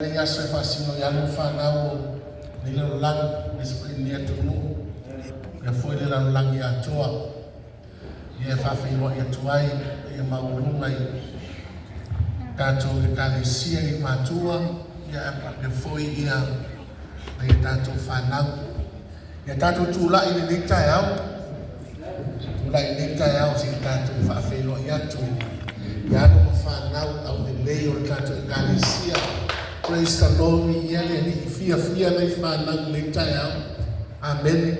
Lenei aso e faasino i alo ma fanau o lenei lalolagi, aemaise foi lenei atunuu, faapea foi le lalolagi atoa. Ia e faafeiloai atu ai le paia maualuga i tatou Ekalesia i matua, ia ae faapea foi ia nai a tatou fanau. Ia tatou tulai i lenei taeao, tulai i lenei taeao se i tatou faafeiloai atu i alo ma fanau aulelei o le tatou Ekalesia. Praise the Lord, viia le Alii, fiafia nai fanau i lenei taeao. Amene.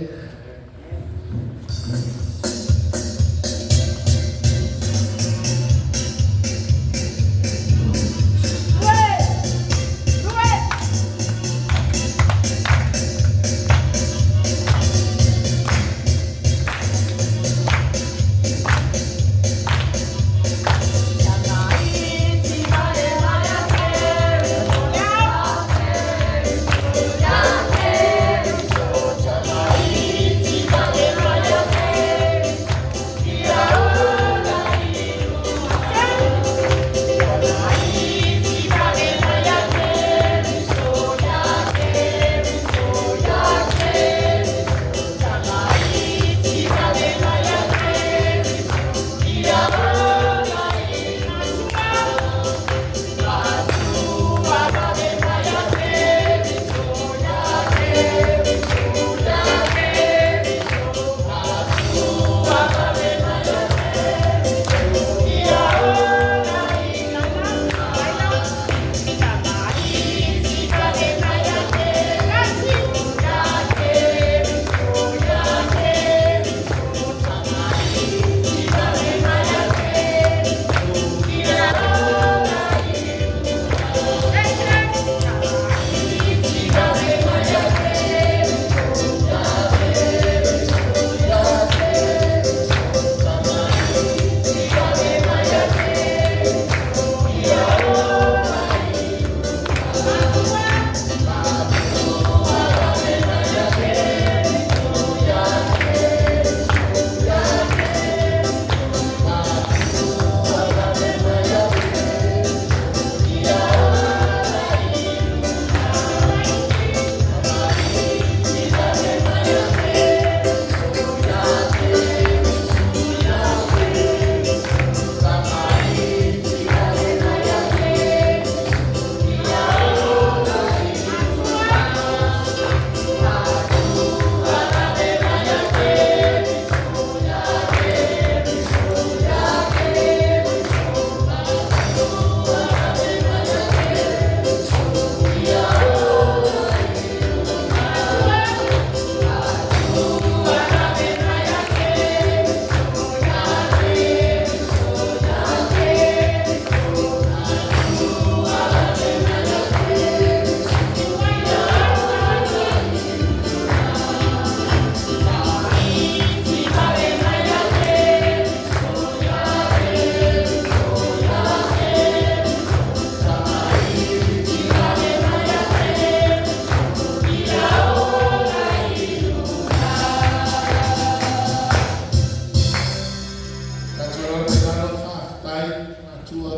Tatou alo i lalo, faafetai matua.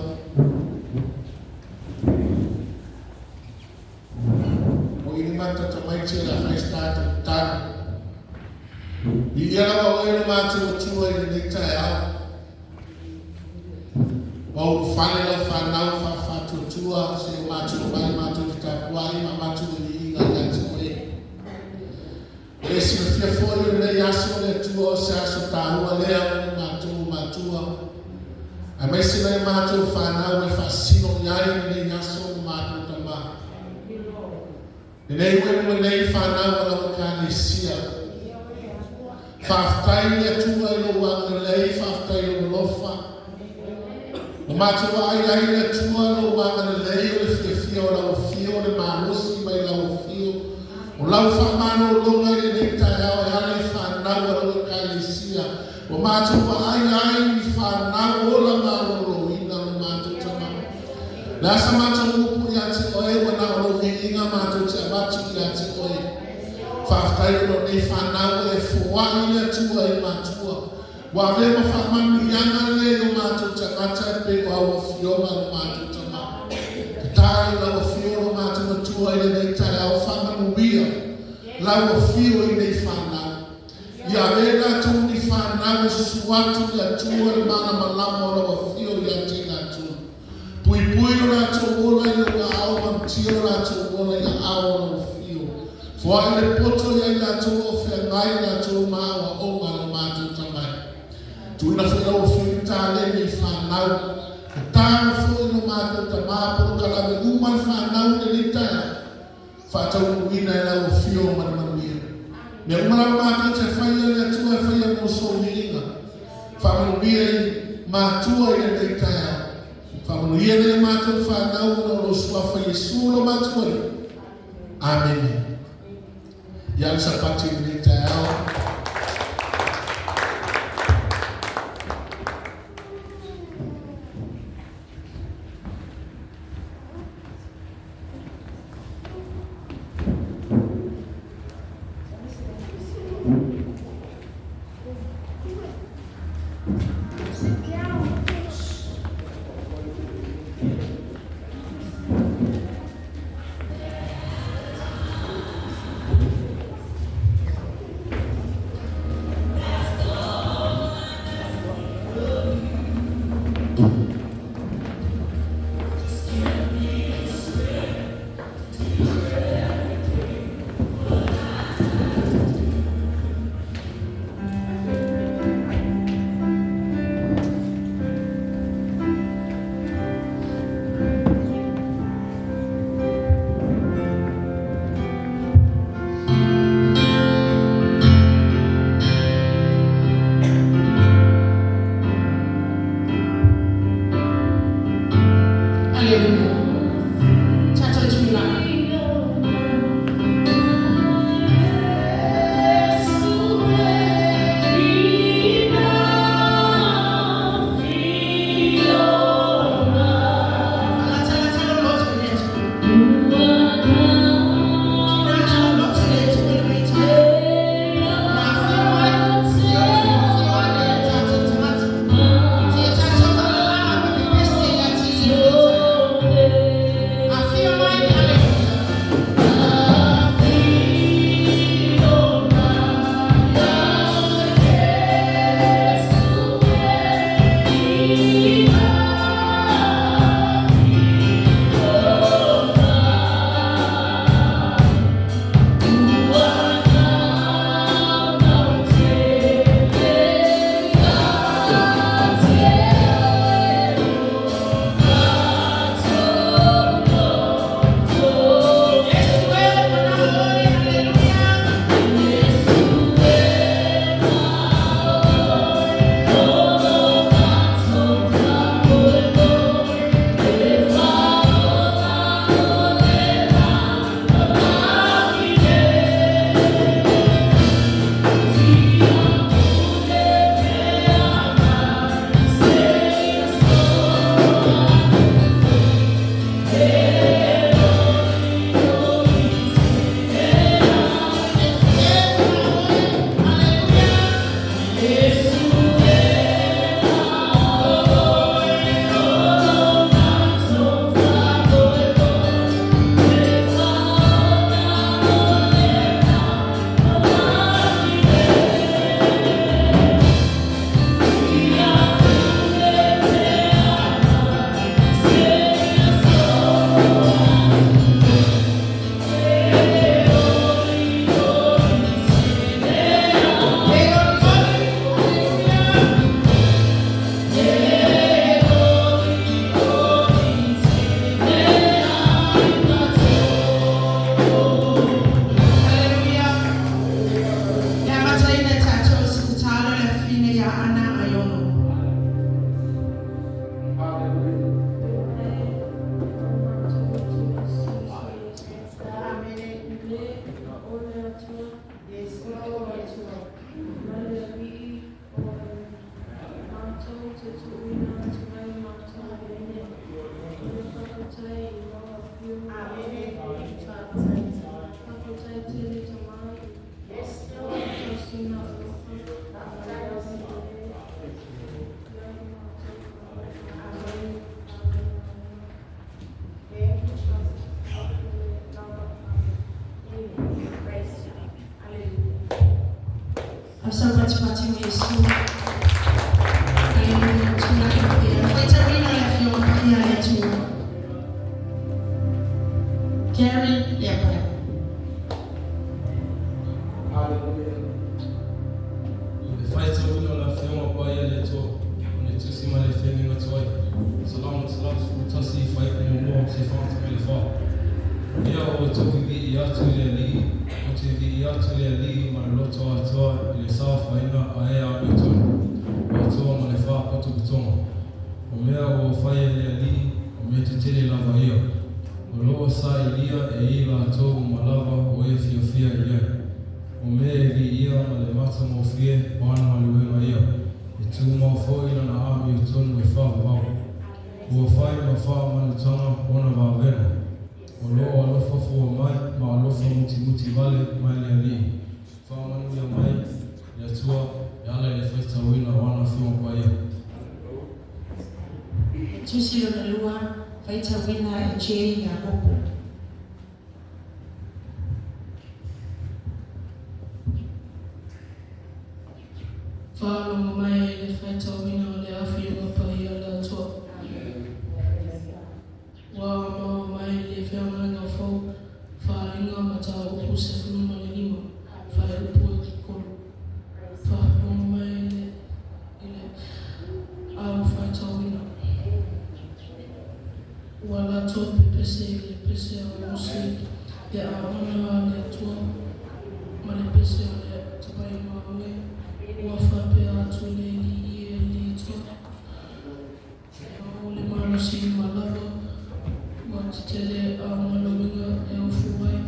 Mo i lima tamaiti o le a fai se tatou tatalo. Viia lava oe le matou Atua i lenei taeao. Ua ulufale lau fanau faafaatuatua se i o matou mai matou te tapuai ma avatu le viiga ia te oe. E silafia foi o lenei aso o le Atua o se aso taua lea mo matou matua, aemaise nai a matou fanau e faasino i ai lenei aso o matou tama. Lenei ua i luma nei fanau a lau Ekalesia. Faafetai i le Atua i lou agalelei, faafetai i lou alofa. Ua matou vaai ai le Atua lou agalelei o le fiafia o lau afio, o le malosi mai lau afio, o lau faamalologa i lenei taeao e ala i fanau a lau Ekalesia. Ua matou vaai ai i fanau ola maloloina lo matou tama. Le a sa matou upu ia te oe, ua na o lou viiga matou te avatu ia te oe. Faafetai ona o nei fanau e foai le Atua i matua. Ua avea ma faamanuiaga lea i o matou tagata e pei o au afioga lo matou tama. Tatalo i lau afio lo matou Atua i lenei taeao, faamanuia lau afio i nei fanau. Ia avea i latou ni fanau e susu atu i le Atua le malamalama o lau afio ia te i latou. Puipui lo latou ola i ou aao, malutia lo latou ola i aao o lau afio. Foai le poto ia i latou o feagai i latou ma aoaoga a lo matou tamai. Tuuina foi lau afio i taleni i fanau. Tatalo foi lo matou tama polokalame uma le fanau i lenei taeao. Faataunuuina e lau afio ma le manuia. Mea uma lava matou te faia e le Atua e faia mo sou viiga. Faamanuia i matua i lenei taeao. Faamanuia nai a matou fanau ona o lou suafa Iesu lo matou Alii. Amene. Ia le Sapati i lenei taeao. Fausau patipati o Iesu. Aleluia. Tulai pea. Faitauina le Afioga Paia a le Atua. Gary Leapai. Haleluya. Le faitauina o le Afioga Paia a le Atua, o le Tusi mai le Feagaiga Tuai, Salamo 111, fuaiupu 1 seia fagata mai le 4. Ia ua outou vivii atu i le Alii, ou te vivii atu i le Alii ma le loto atoa i le saofaiga a e amiotonu, o Atua ma le faapotopotoga. O mea ua faia e le Alii, o mea tetele lava ia. O lo o sailia e i latou uma lava o e fiafia i ai. O mea e viia ma le matagofie o ana galuega ia, e tumau foi lana amiotonu e faavavau. Ua fai ma faamanutaga ona vavega. O lo o alofa fua mai ma alofa mutimuti vale mai le Alii. Faamanuia mai le Atua e ala i le faitauina o ana Afioga Paia. Tusi lona lua, faitauina e J. Iakopo. Faalogo mai i le faitauina o le Afioga Paia a le Atua. Ua maua mai le Feagaiga Fou, Faaaliga Mataupu 15, fuaiupu 3. Faafofoga mai i le au faitauina. Ua latou pepese i le pese a Mose le auauna a le Atua ma le pese a le Tamaimaue. Ua faapea atu le Alii e le Atua, e ao le malosi ma lava ua tetele a galuega e ofu ai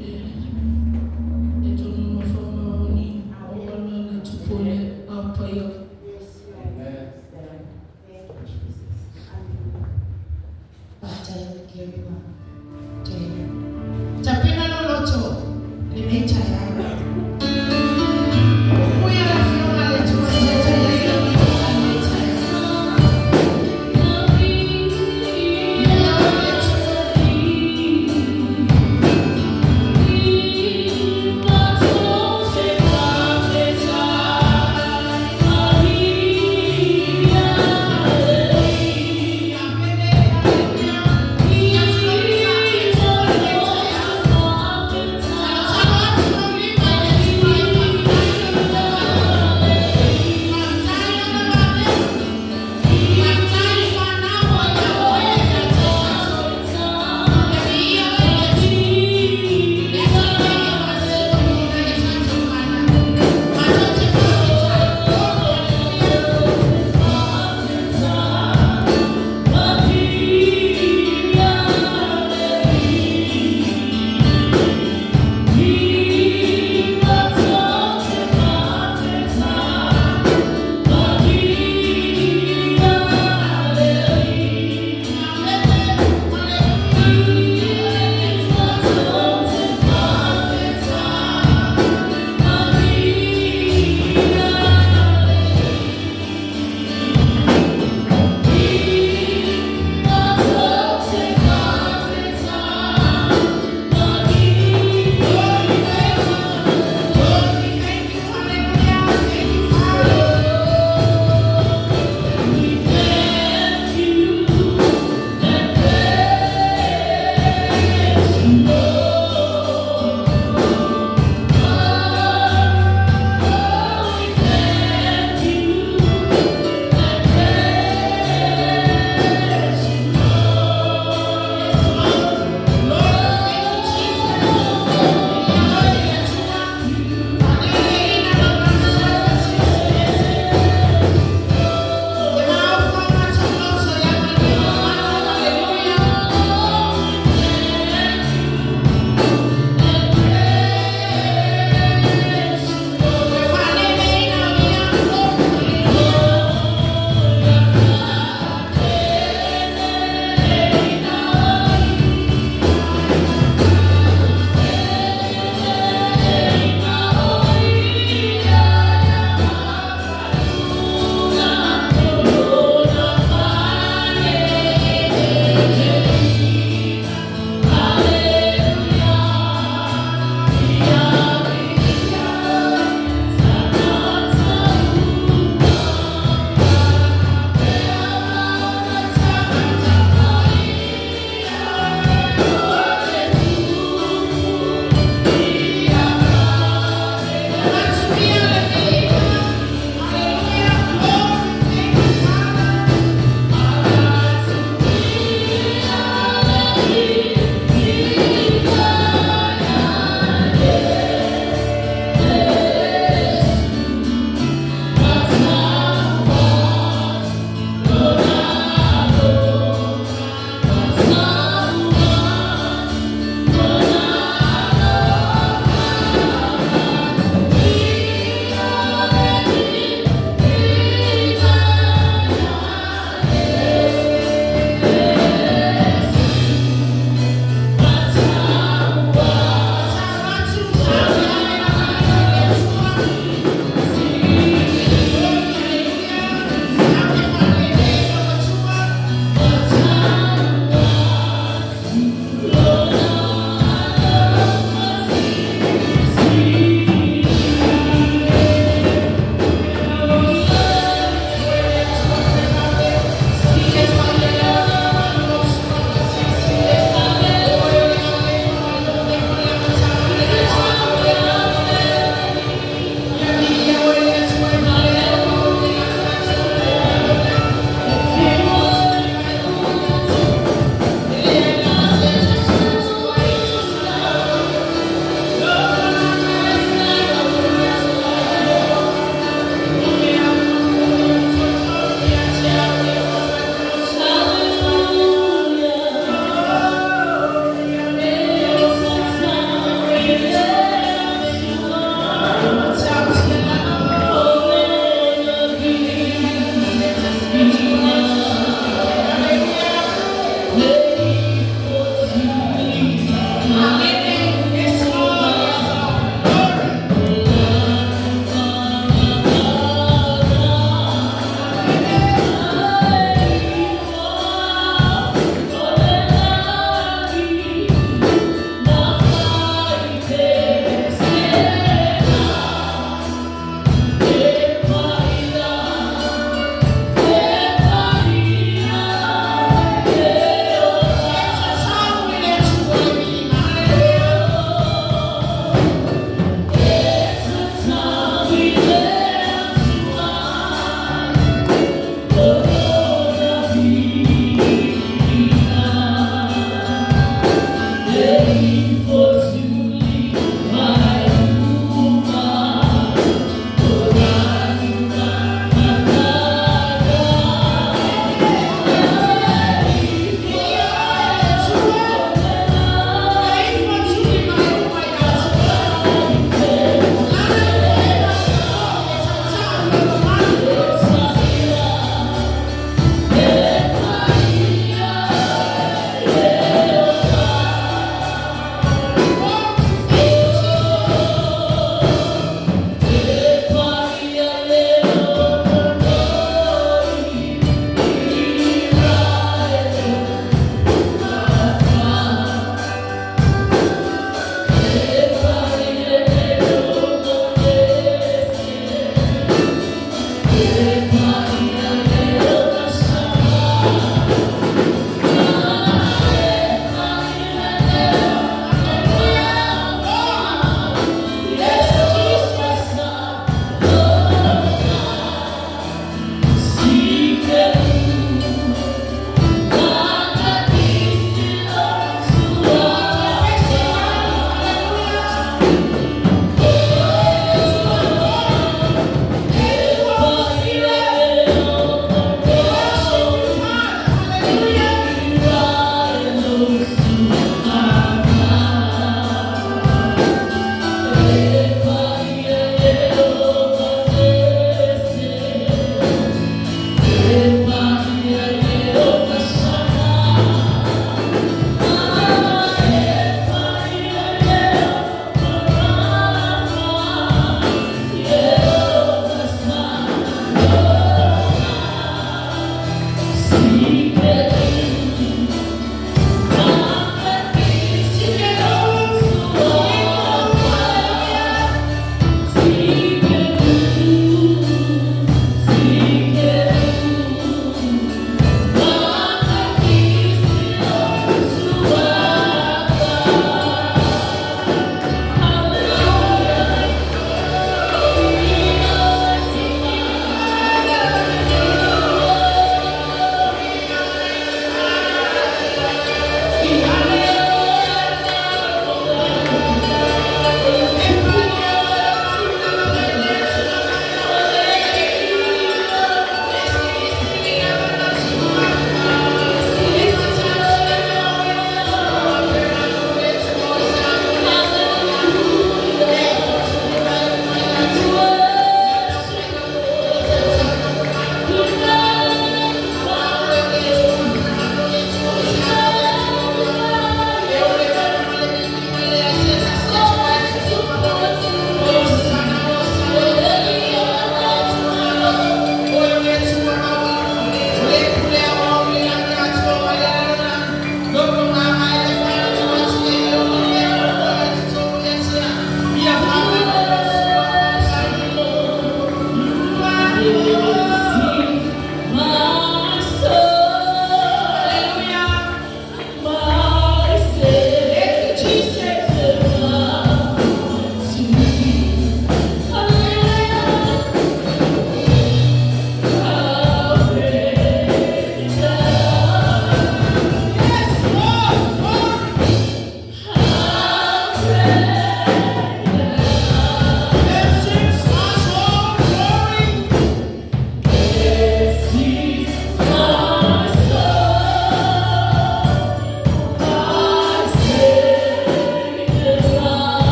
e tonu ma faamaoni o ala le tupu o le a paia. Faafetai Gary ma J. Tapena lou loto i lenei taeao. Puipuia le Afioga a le Atua e taitai ai lau iuga i lenei taeao. Ia le Atua. Amene, haleluia.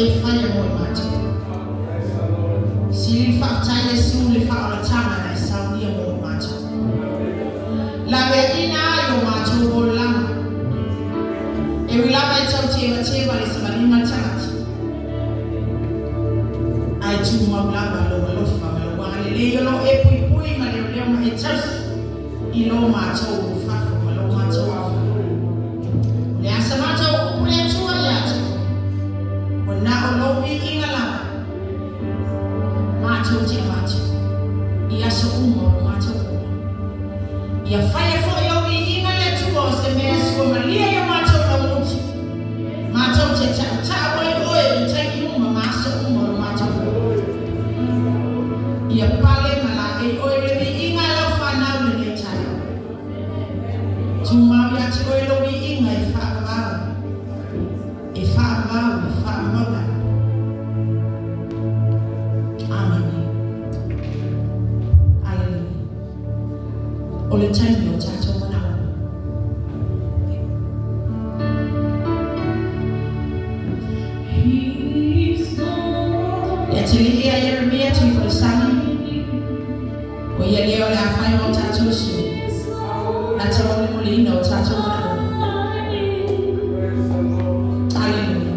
e faia mo i matou. Sili le faafetai Iesu i le faaolataga na e saunia mo i matou. Laveaiina ai o matou olaga. E ui lava e tau tevateva le savaliga a le tagata, ae tumau lava lou alofa ma lou agalelei o lo o e puipui ma leoleo ma e tausi i lo matou ulufafo ma lo matou ulufafo. O le a sa matou upu le Atua ia te oe? Ua na o lou viiga lava matou te avatu i aso uma o lo matou ola. Ia faia foi ou viiga le Atua o se mea suamalie i o matou laumuti, matou te tautau ai oe i taimi uma ma aso uma o lo matou ola. Ia pale ma laei oe i le viiga a lau fanau lenei taeao. Tumau ia te oe lou viiga e faavavau, e faavavau, e faavavau lava. Amene. Aleluia. O le taimi o tatou manaoga. Le atalii a Ieremia Tuifolesani, o ia lea o le a fai ma o tatou sui, na te molimoliina o tatou manaoga. Aleluia.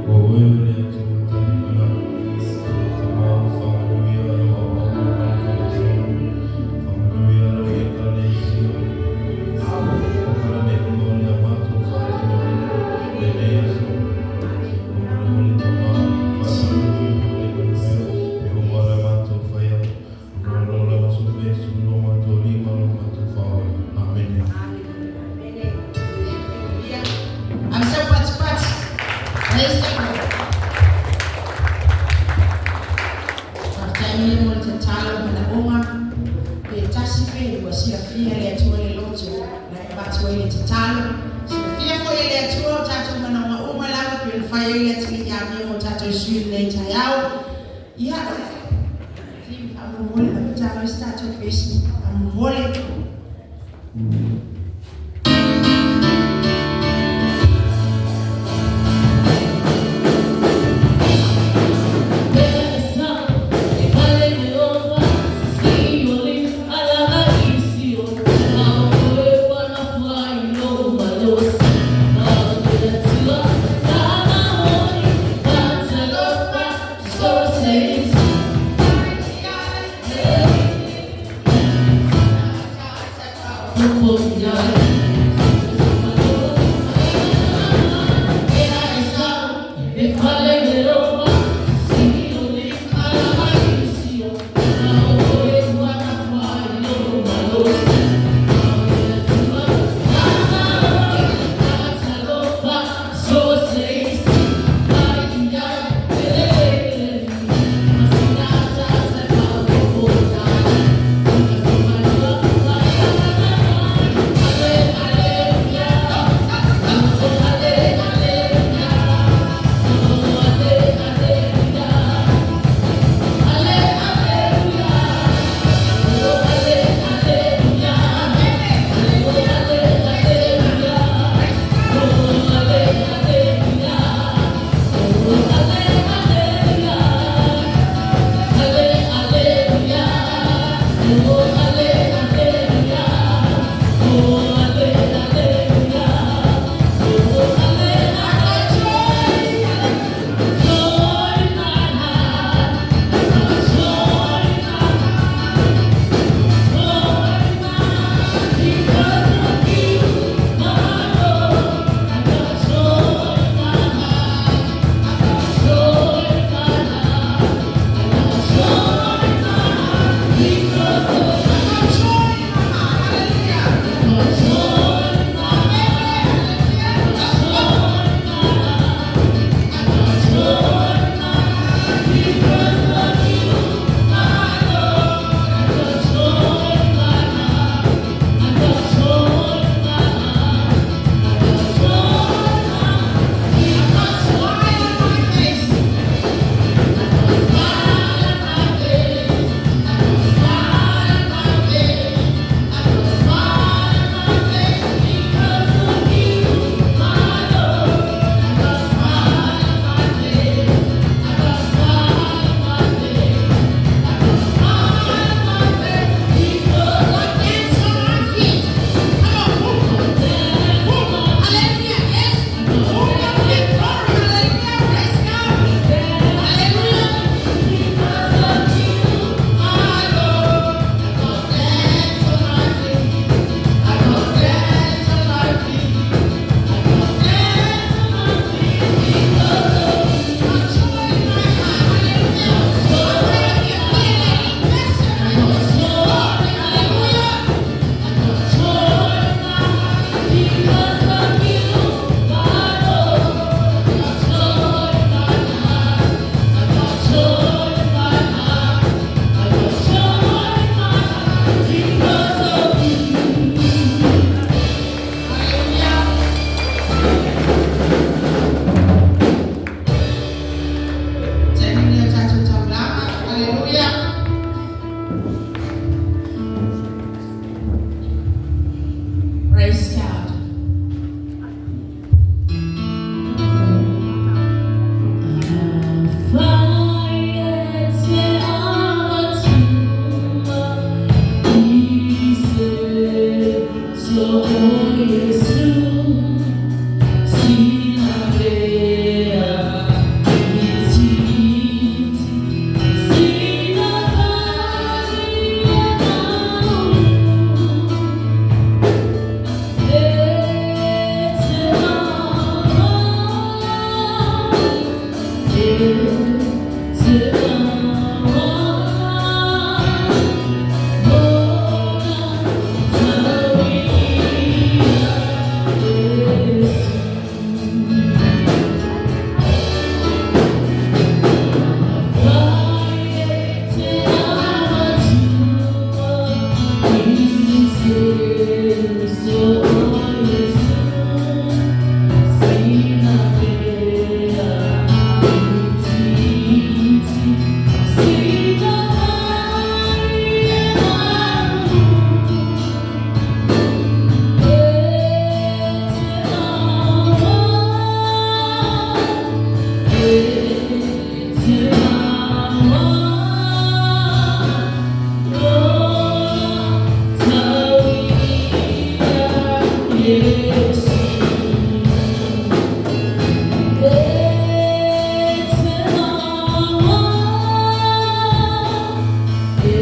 O oe o le Atua talimana, Tama, faamanuia lau auauna ma le faletua, faamanuia lau Ekalesia, polokalame uma o le a matou faatinoina lenei aso. Faamolemole Tama, faatonu ifo le manuia e uma ona matou faia, ona o lo lava sufe su lo matou alii ma lo matou Faaola. Amene. Ave seu patipati. Praise the Lord. Faafetai mea mo le tatalo i manaoga. Pe tasi pe lua silafia le Atua le loto na e avatu ai le tatalo. Silafia foi e le Atua o tatou manaoga uma lava pe ona fai ai le atalii amio mo tatou sui i lenei taeao. Ia, faamolemole na tatalo ai se tatou pesi. Faamolemole.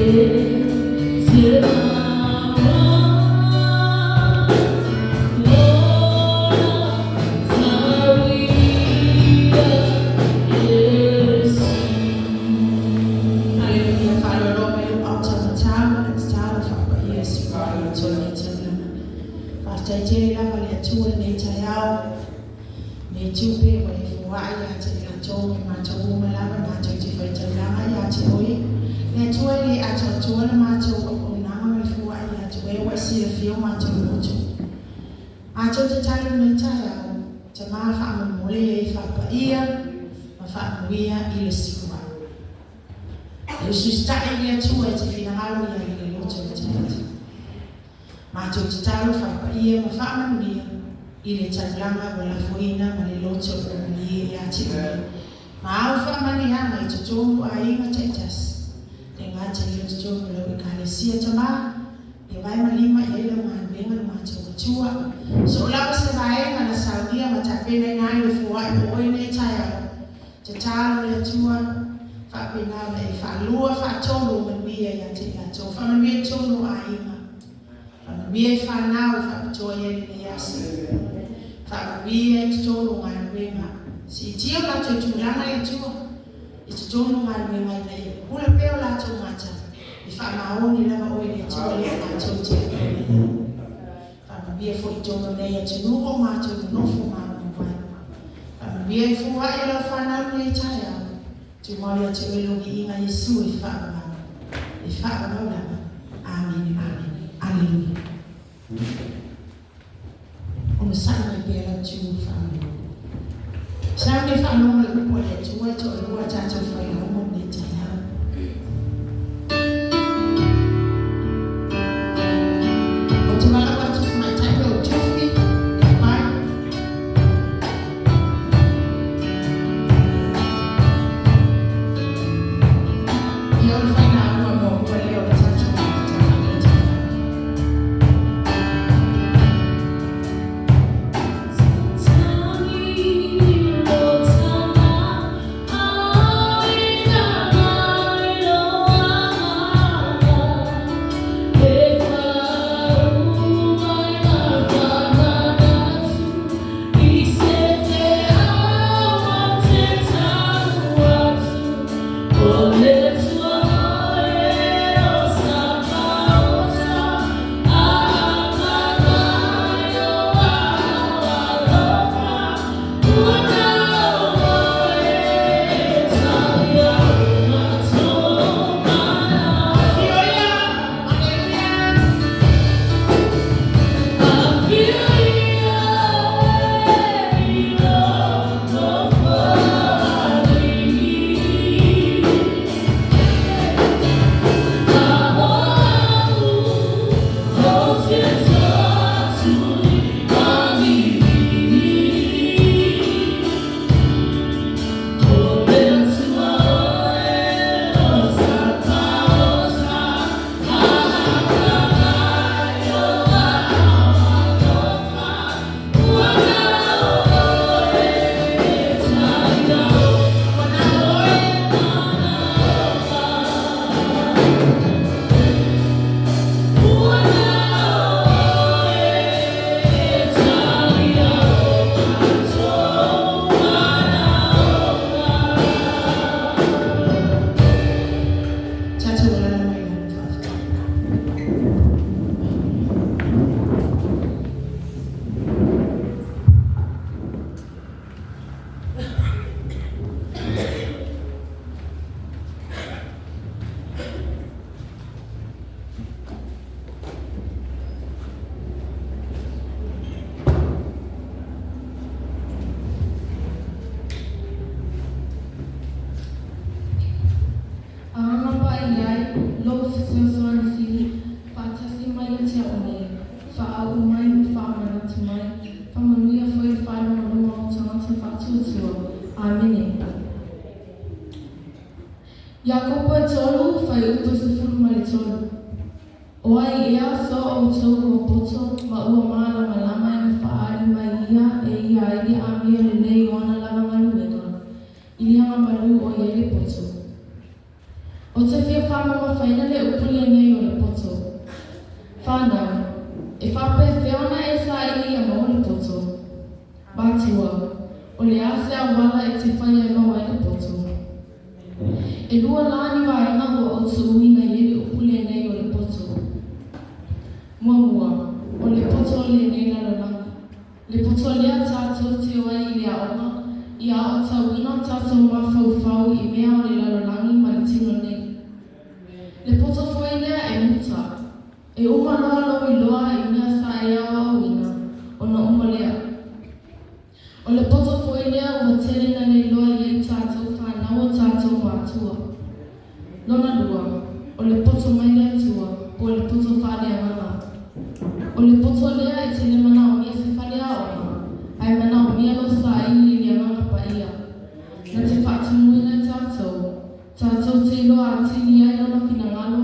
Hallelujah. Fa'aloaloa mai lou autamatā ma le tatalo fa'apaia sua'a i Atua i lenei taulaga. Faafetai tele lava i le Atua i lenei taeao, lenei tupe ua e foa'i ia te i latou ma i matou uma lava matou te faitaulaga ia te Oe. Le Atua e le atoatoa le matou auaunaga ma le foa'i ia te Oe ua e silafia o matou loto. Matou tatalo i lenei taeao, Tama faamolemole ia e faapaia ma faamanuia i le sua'a. E usiusitai i le Atua e te finagalo i ai le loto o le tagata. Matou tatalo faapaia ma faamanuia i le taulaga ua lafoina ma le loto ua malie ia te Oe, ma au faamanuiaga i totonu o aiga taitasi, le gata ia o totonu o lau Ekalesia. Tama, ia vae ma lima i ai lau galuega lo matou Atua. So o lava se vaega na saunia ma tapenaina ai le foai mo Oe i lenei taeao, Tatalo le Atua, faapena ona e faalua faatolu o manuia ia te i latou. Faamanuia i totonu o aiga. Faamanuia i fanau e faapitoa i ai lenei aso. Faamanuia i totonu o galuega. Siitia o latou tulaga le Atua i totonu o galuega ina ia pupula pea o latou mata e faamaoni lava Oe le Atua lea matou te auauna ai. Faamanuia foi i totonu o lenei atunuu o matou nonofo ma aumau ai. Faamanuia i fua'i a lau fanau lenei taeao. Tumau ia te oe lou viiga Iesu e faavavau, e faavavau lava. Amene, amene. Aleluia. Onosai mai pea lau tu faamolemole. Sauni e faalogo le upu a le Atua e toalua a tatou failauga lenei taeao. Ou te valaau atu i le tamaitai lea o Tufi e mai. Ia o le failauga muamua lea o le tatou mafutaga i lenei taeao. Afio ia! Aleluia! Ua na oe! Tatou alala mai lalo faafetai. Agaga Paia ai lou fesoasoani sili, faatasi mai ia te a'u nei, faaauu mai ma faamanatu mai, faamanuia foi le faalogologo o tagata faatuatua. Amene. Iakopo e tolu, fuaiupu e 13. O ai ea so ʻoutou ua poto ma ua malamalama e na faaali mai ia e ia ai le amio lelei o ana lava galuega i le aga malū o i ai le poto. Ou te fia faamamafaina le upu Whānau, E faapefea ona e saili ia maua le poto? Matua, O le a se auala e te fai ai maua ai le poto? E lua la ni vaega ua ou tuuina i ai le upu lenei o le poto. Muamua, o le poto o lenei lalolagi. Le poto lea tatou te o ai i le aoga, ia aotauina o tatou mafaufau i mea o le lalolagi ma le tino nei. Le poto foi lea e muta. E uma loa lou iloa i mea sa e aoaoina, ona uma lea. O le poto foi lea ua tele na le iloa i ai tatou fanau o tatou matua. Lona lua, o le poto mai le Atua, po o le poto faaleagaga. O le poto lea e te le manaomia se faleaoga, ae manaomia lou saili i le Agaga Paia. Na te faatumuina e tatou, tatou te iloa atili ai Lona finagalo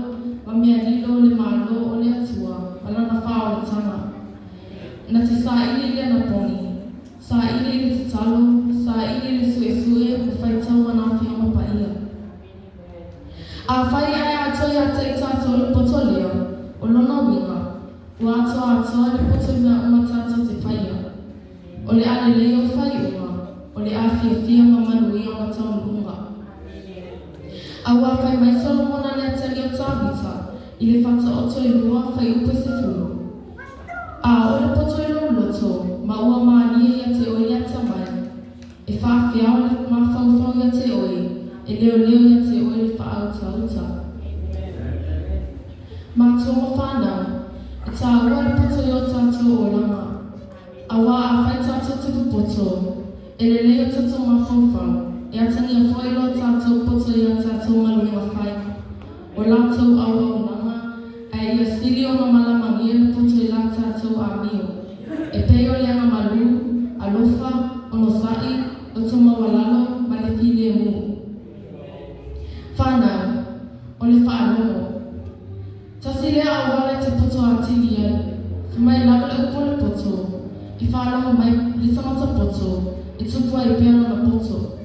ma mea lilo o le Malo o le Atua ma Lana faaolataga. Na te saili i le anapogi, saili i le tatalo, saili i le suesue ma faitau ma nā Afioga Paia. Afai ae atoa ia te i tatou le poto lea, o lona uiga, ua atoa atoa le poto i mea uma tatou te faia. O le a lelei ou faaiuga, o le a fiafia ma manuia ona taunuuga. A ua fai mai Solomona le atalii o Tavita i le Faataoto e lua fuaiupu e sefulu, A oo le poto i lou loto, ma ua malie ia te oe le atamai, e faafeao le mafaufau ia te oe, e leoleo ia te oe le faautauta. Matua ma fanau, e tāua le poto i o tatou olaga. Auā afai tatou te popoto, e lelei o tatou mafaufau, e atagia foi lo tatou poto i a tatou galuega fai, o latou auaunaga, ae ia sili ona malamagia le poto i la tatou amio, e pei o le agamalu, alofa, onosai, loto maualalo ma le filemu. Whanau, o le faalogo. Tasi lea auala e te poto atili ai. Fai mai lava le upu o le poto, i faalogo mai le tagata poto, e tupu ai pea lona poto.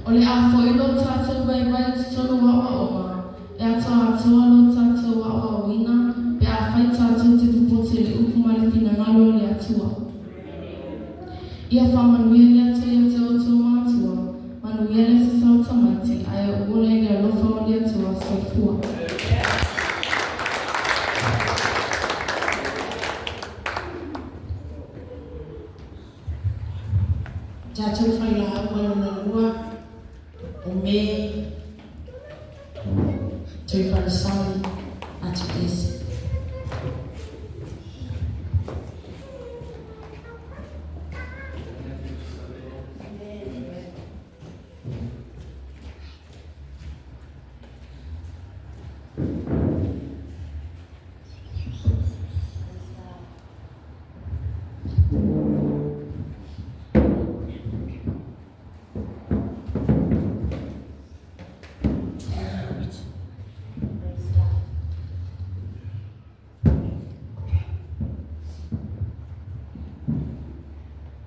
O le a foi lo tatou vaivai i totonu o aoaoga, e atoatoa lo tatou aoaoina pe afai tatou te popoto i le upu ma le finagalo o le Atua. Ia faamanuia le Atua ia te outou matua, manuia le Aso Sa o tamaiti, ae ou ola i le alofa o le Atua. Soifua. Tatou failauga lona lua o Me Tuipalasali Atiese.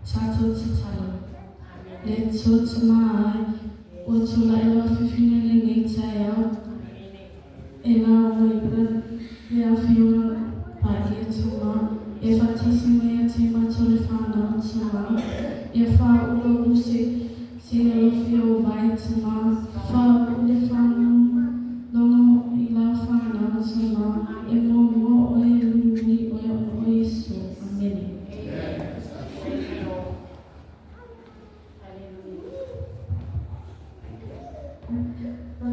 Tatou tatalo. Le Atua Tama ai, ua tulai loa fifina lenei taeao, e lauga i le Afioga Paia Tama, e faatasi mai ia te matou le fanau Tama, ia faauluulu se se alofi o vai Tama, faauu le faalogo i lau fanau Tama, e muamua oe e mulimuli oe ona o Iesu. Amene.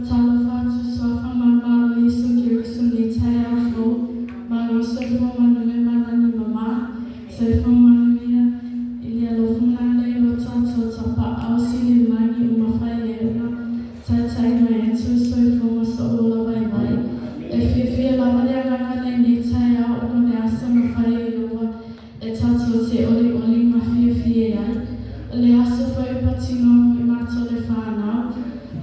Talofa atu suafa malumalu o Iesu Keriso nei taeao fou, malo soifua manuia ma lani mama, soifua manuia i le alofa nana i lo tatou tapaau sili lagi o mafai ai ona taitai mai atu soifua ma so'u ola vaivai. E fiafia lava le agaga lenei taeao ona o le asa na fai e Ieova e tatou te olioli ma fiafia ai. O le aso foi e patino mo i matou le fanau.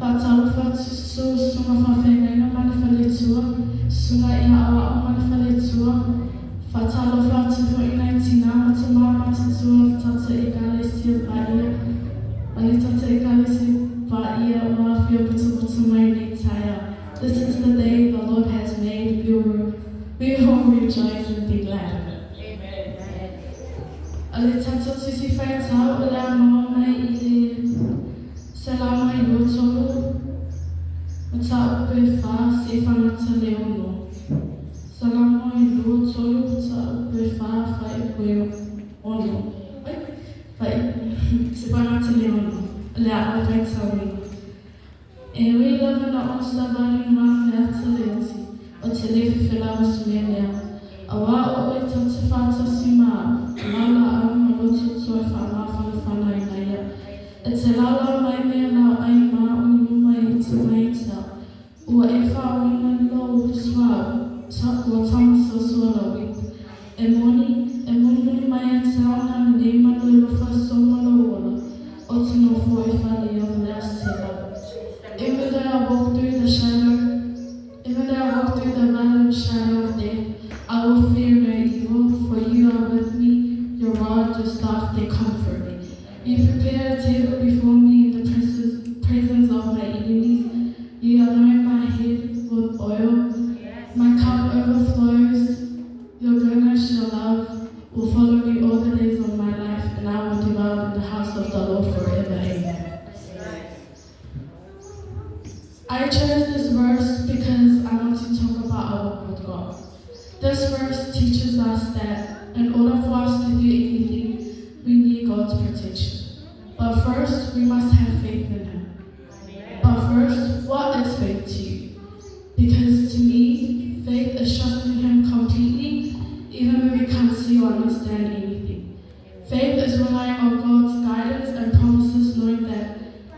Faatalofa atu susu susuga faafeagaiga ma le faletua, susuga i aoao ma le faletua. Faatalofa atu foi nai tinā ma tamā matutua o le tatou Ekalesia Paia, o le tatou Ekalesia Paia ua afio potopoto mai nei taeao. This is the day the Lord has made, we will. We will rejoice and be glad in it. O le tatou Tusi Faitau o le a maua mai i le Salamo e 23, mataupu e 4 seia fagata le 6. Salamo e 23, mataupu e 4, fuaiupu e 6. Oi, fuaiupu, seia fagata le 6. O le a ou faitauina. E ui lava na ou savali ma le ata le oti, ou te le fefelau i se mea lea. Auā o oe tou te faatasi ma au, o lau laau ma lou tootoo e faamafanafanaina ia. E te laulau mai me lau ai ma au i luma i te mai te au. Ua e faaoina lou suauu, ua taumasoasoa lau ipu. E moni, e mulimuli mai ia te au na lelei ma le alofa soma lou ola, ou te nofo i fale ia o le aso se lava. Even though I walk through the shadow, even though I walk through the valley of shadow of death, I will fear no evil, for you are with me, your rod, your staff, they comfort me. You prepare a table before me in the presence presence of my enemies. You anoint my head with oil. My cup overflows. Your goodness, your love will follow me all the days of my life, and I will dwell in the house of the Lord forever. Amen. I chose this verse because I want to talk about our walk with God. This verse teaches us that in order for us to do anything, we need God's protection. But first, we must have faith in Him. But first, what is faith to you? Because to me, faith is trusting Him completely, even when we can't see or understand anything. Faith is relying on God's guidance and promises, knowing that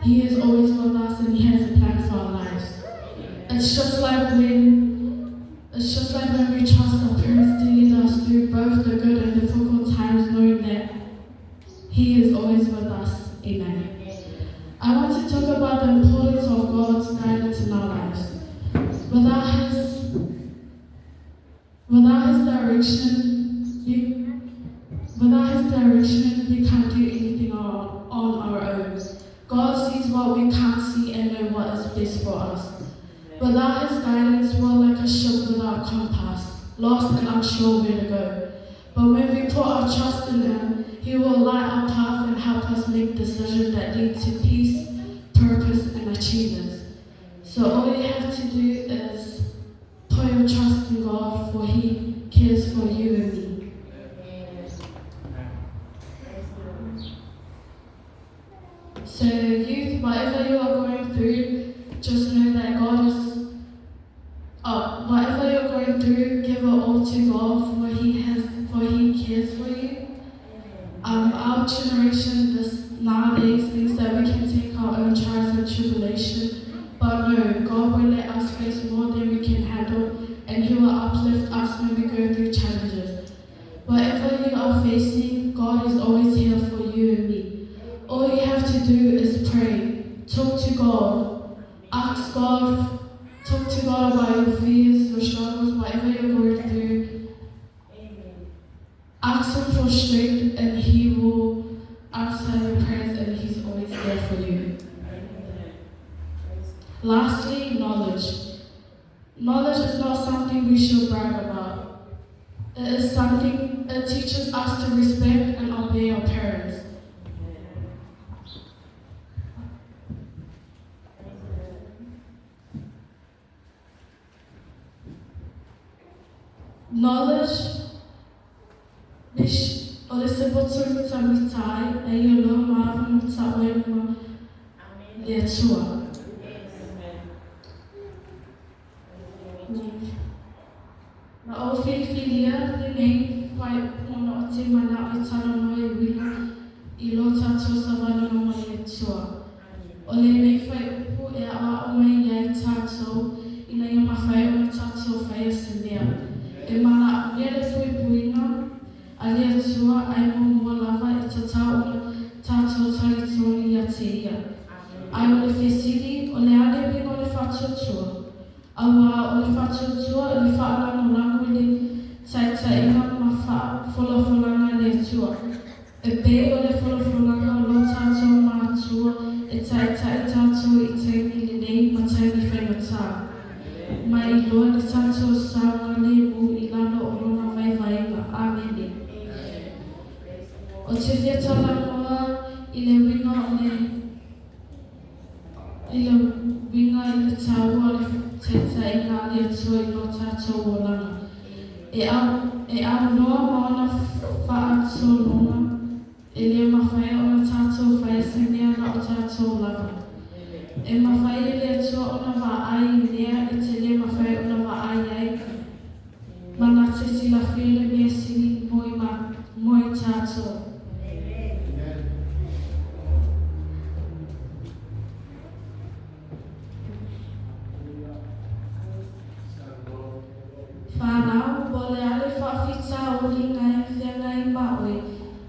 He is always with us and He has a plan for our lives. It's just like when we trust our parents to lead us through both the good and difficult times, knowing that He is always with us. Amen. I want to talk about the importance of God's guidance in our lives. Without His direction, we can't do anything on our own. God sees what we can't see and know what is best for us. Without His guidance, we're like a ship without a compass, lost and unsure where to go. But when we put our trust in Him, He will light our path and help us make decisions that lead to peace, purpose, and achievements. So all you have to do is put your trust in God, for He cares for you and me. So youth, whatever you are going through, just know that God is whatever you're going through, give it all to God, for He cares for you. Our generation this nowadays thinks that we can take our own trials and tribulation, but no, God will let us face more than we can handle, and He will uplift us when we go through challenges. Whatever you are facing, God is always here for you and me. All you have to do is pray, talk to God, ask God, talk to God about your fears, your struggles, whatever you're going through. Ask Him for strength, and He will answer your prayers, and He's always there for you. Lastly, knowledge. Knowledge is not something we should brag about. It is something, it teaches us to respect and obey our parents. Knowledge o le se poto mita mita ai, e ia lo maava mita oe ma le Atua. Na ou filifilia lenei fuaiupu ona ou te manao e talanoa e uiga i lo tatou savaliga ma le Atua. O lenei fuaiupu e aoao mai ai tatou ina ia mafai ona tatou faia se mea. E manaomia le puipuiga a le Atua ae muamua lava e tatau ona tatou talitonu ia te Ia. Ae o le fesili, o le a le uiga o le faatuatua? Auā o le faatuatua o le faalagolago i le taitaiga ma faafolafolaga a le Atua. E pei o le folafolaga o lo tatou Matua e taitai tatou i taimi lelei ma taimi faigata. Mai lo iloa le tatou saogalemu i lalo o Lona vaivaiga. Amene. Ou te fia talanoa i le uiga o le i le uiga i le taua o le taitaiga a le Atua i lo tatou olaga. E au e aunoa ma ona faatologa, e le mafai ona tatou faia se mea na o tatou lava. E mafai e le Atua ona vaai i mea e te le mafai ona vaai ai, ma na te silafia le mea sili mo i mo i tatou. Whānau, po o le a le faafitauli e feagai ma oe,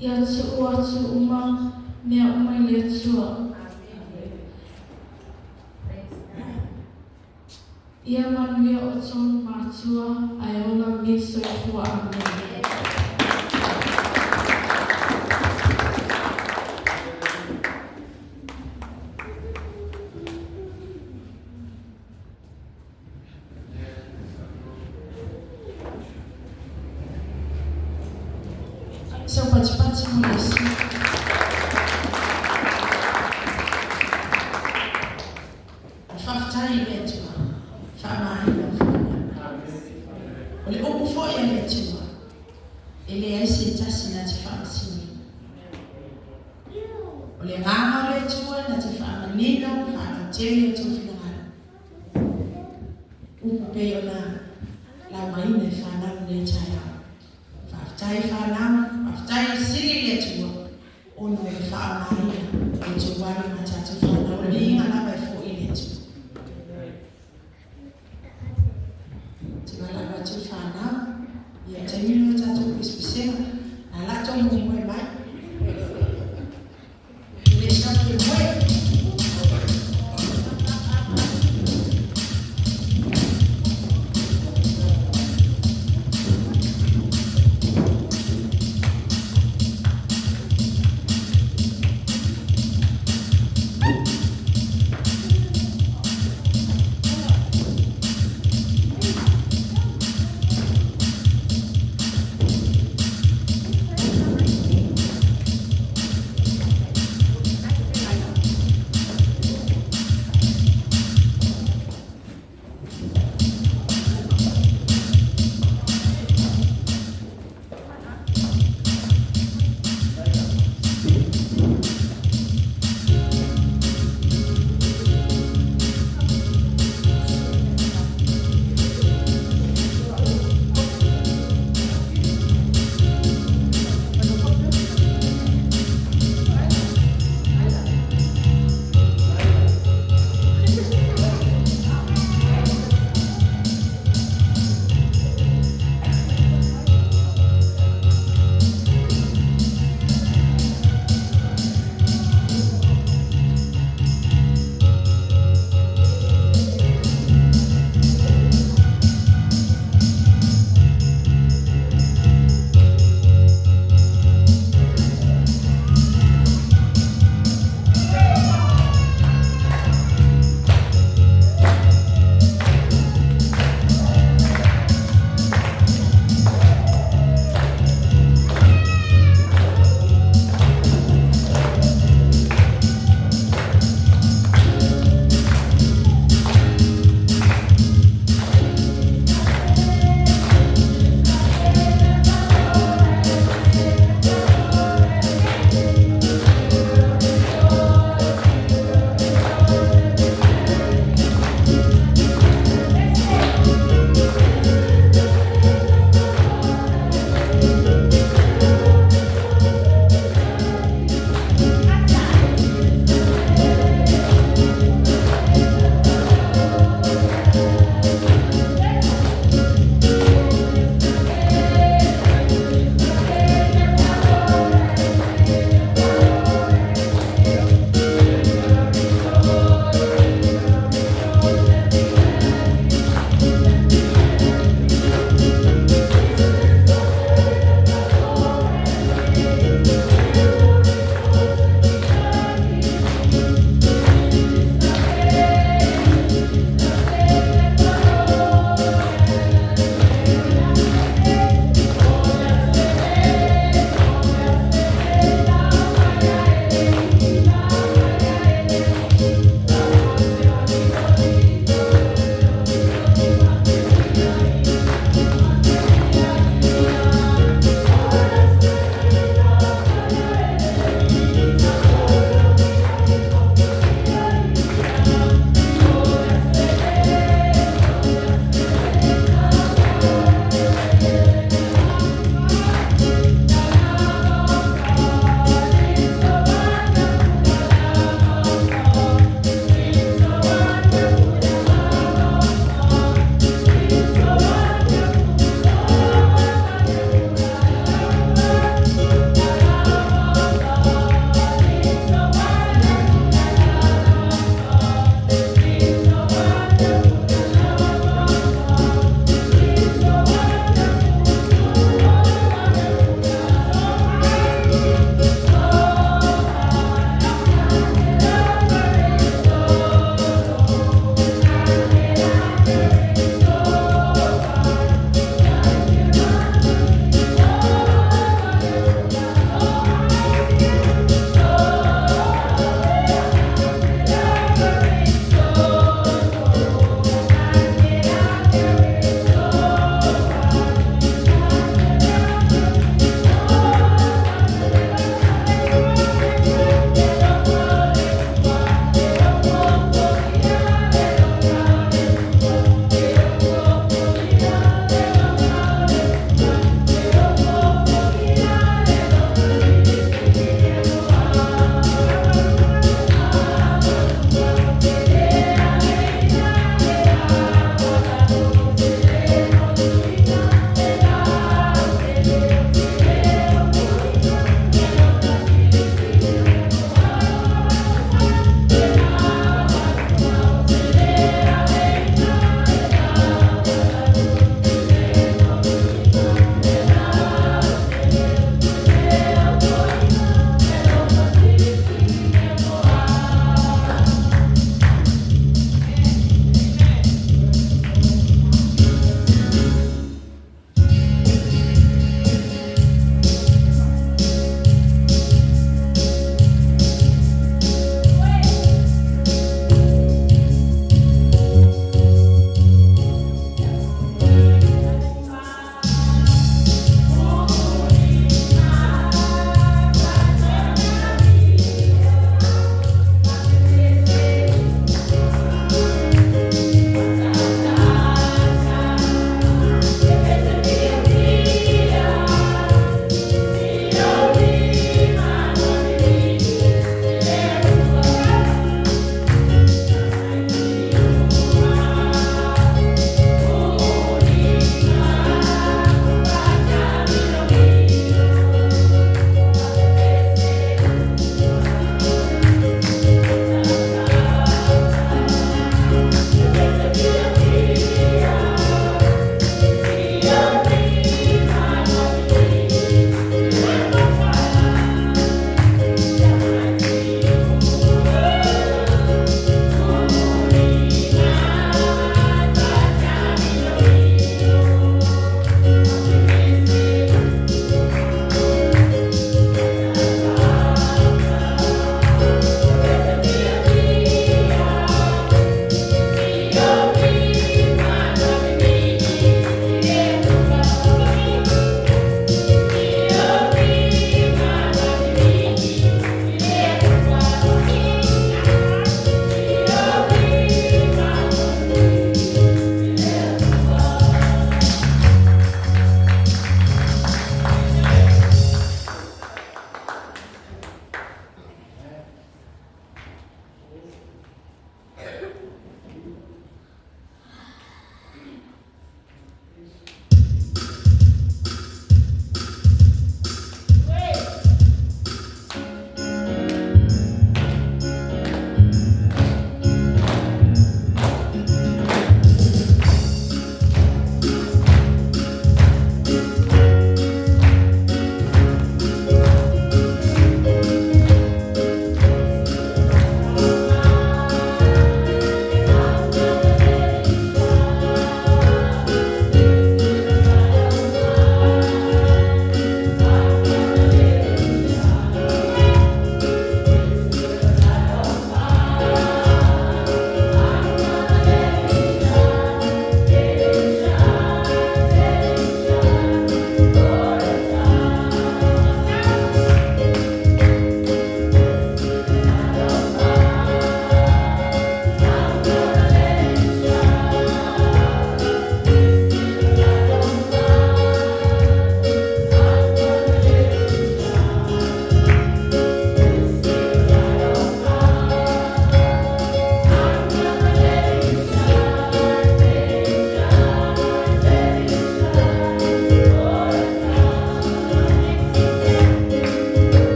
ia tuu atu uma mea uma i le Atua. Ia manuia outou matua ae ola me soifua. Amene. Saupatipati mo le isi. Faafetai i le Atua, faamāina o O le upu foi a le Atua, e leai se tasi na te faamasinoina. O le agaga o le Atua na te faamanino, faalautele o outou finagalo. Upu pei ona laugaina e fanau i lenei taeao. Faafetai fanau, faafetai sili i le Atua, ona o le faaaogaina o outou alo ma tatou fanau. O le viiga lava e foi i le Atua. Te valaau atu i fanau, ia taimi lenei o tatou pesepesega, na la tou moemoe mai. Le sa moe.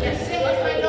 Yes.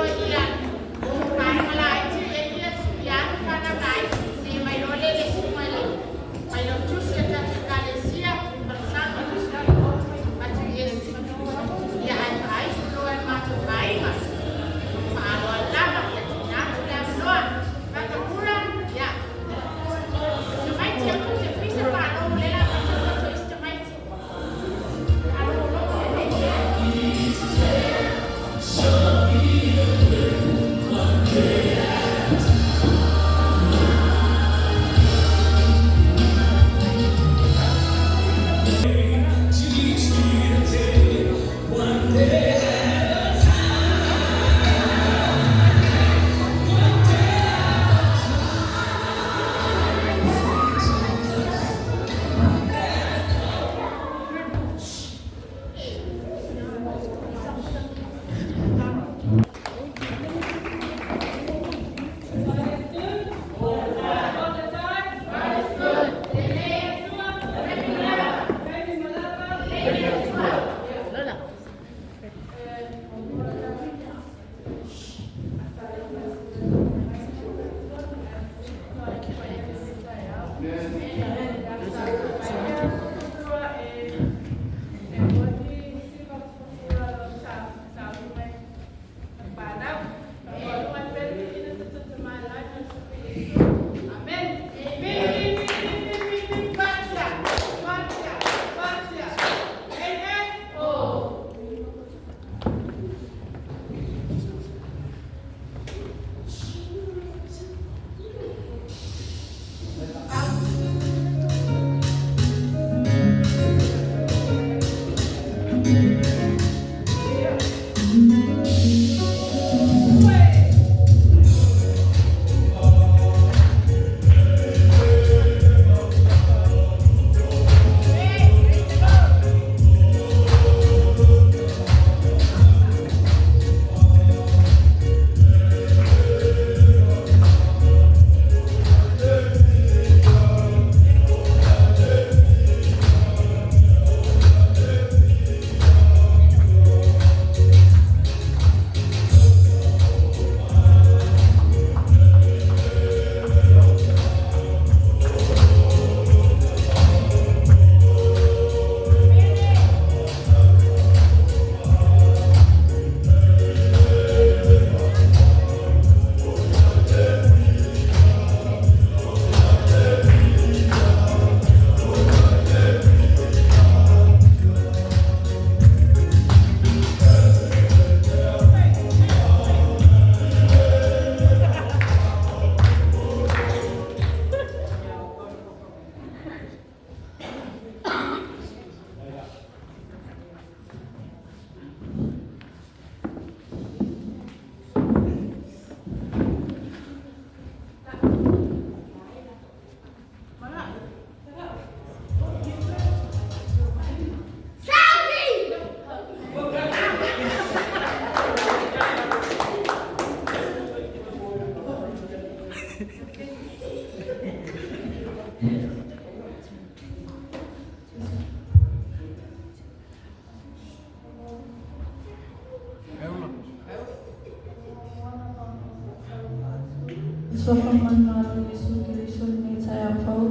Le Suafa manumalo o Iesu Keriso i lenei taeao fou,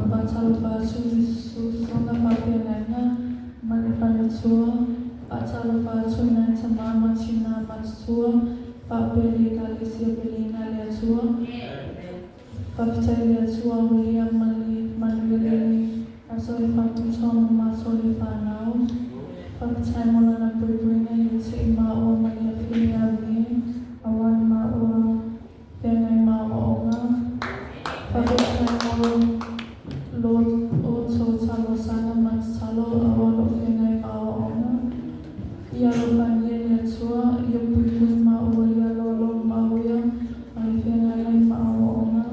faatalofa atu i susuga faafeagaiga ma le faletua, faatalofa atu i nai tama ma tina matutua faapea le Ekalesia peleina a le Atua. Faafetai i le Atua aulia ma le manuia lenei aso e faamuta ma matou le fanau. Faafetai mo lana puipuiga ia te i maua ma le afine Amine aua le maua feagai ma aoaoga. Faafetai mo lo outou talosaga ma tatalo aua lou feagai ma aoaoga. Ia alofagia e le Atua ia puipui maua ia aloalomauia ma le feagai ai ma aoaoga.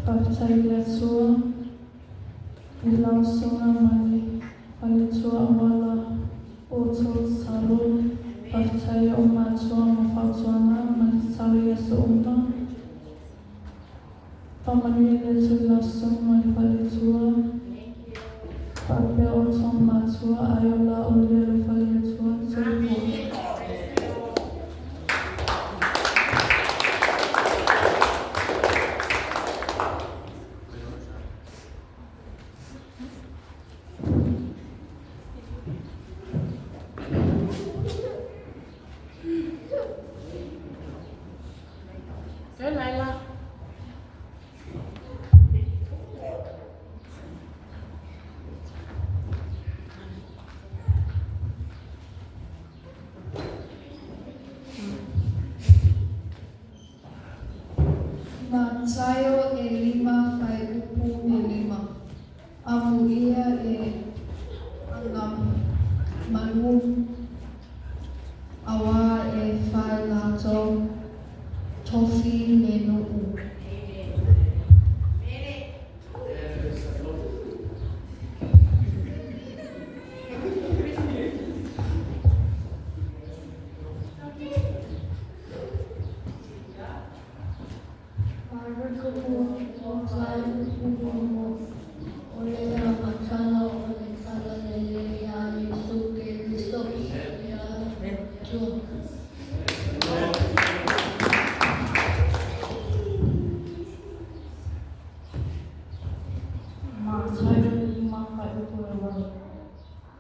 Faafetai i le Atua i lau usoga ma le faletua aua la outou tatalo. Faafetai i ou matua mo fautuaga ma le tatalo i aso uma. Faamanuia le Atua i lau usoga ma le faletua faapea outou matua ae ola oe i le alofa o le Atua. Soifua. Go, Layla. Mataio e 5 fuaiupu e 5. Amuia e agamanu auā e fai latou tofi le nuu. Mareko 1 fuaiupu 6. O le amataga o le Talalelei a Iesu Keriso, le Atua. Mataio 5 fuaiupu e 8.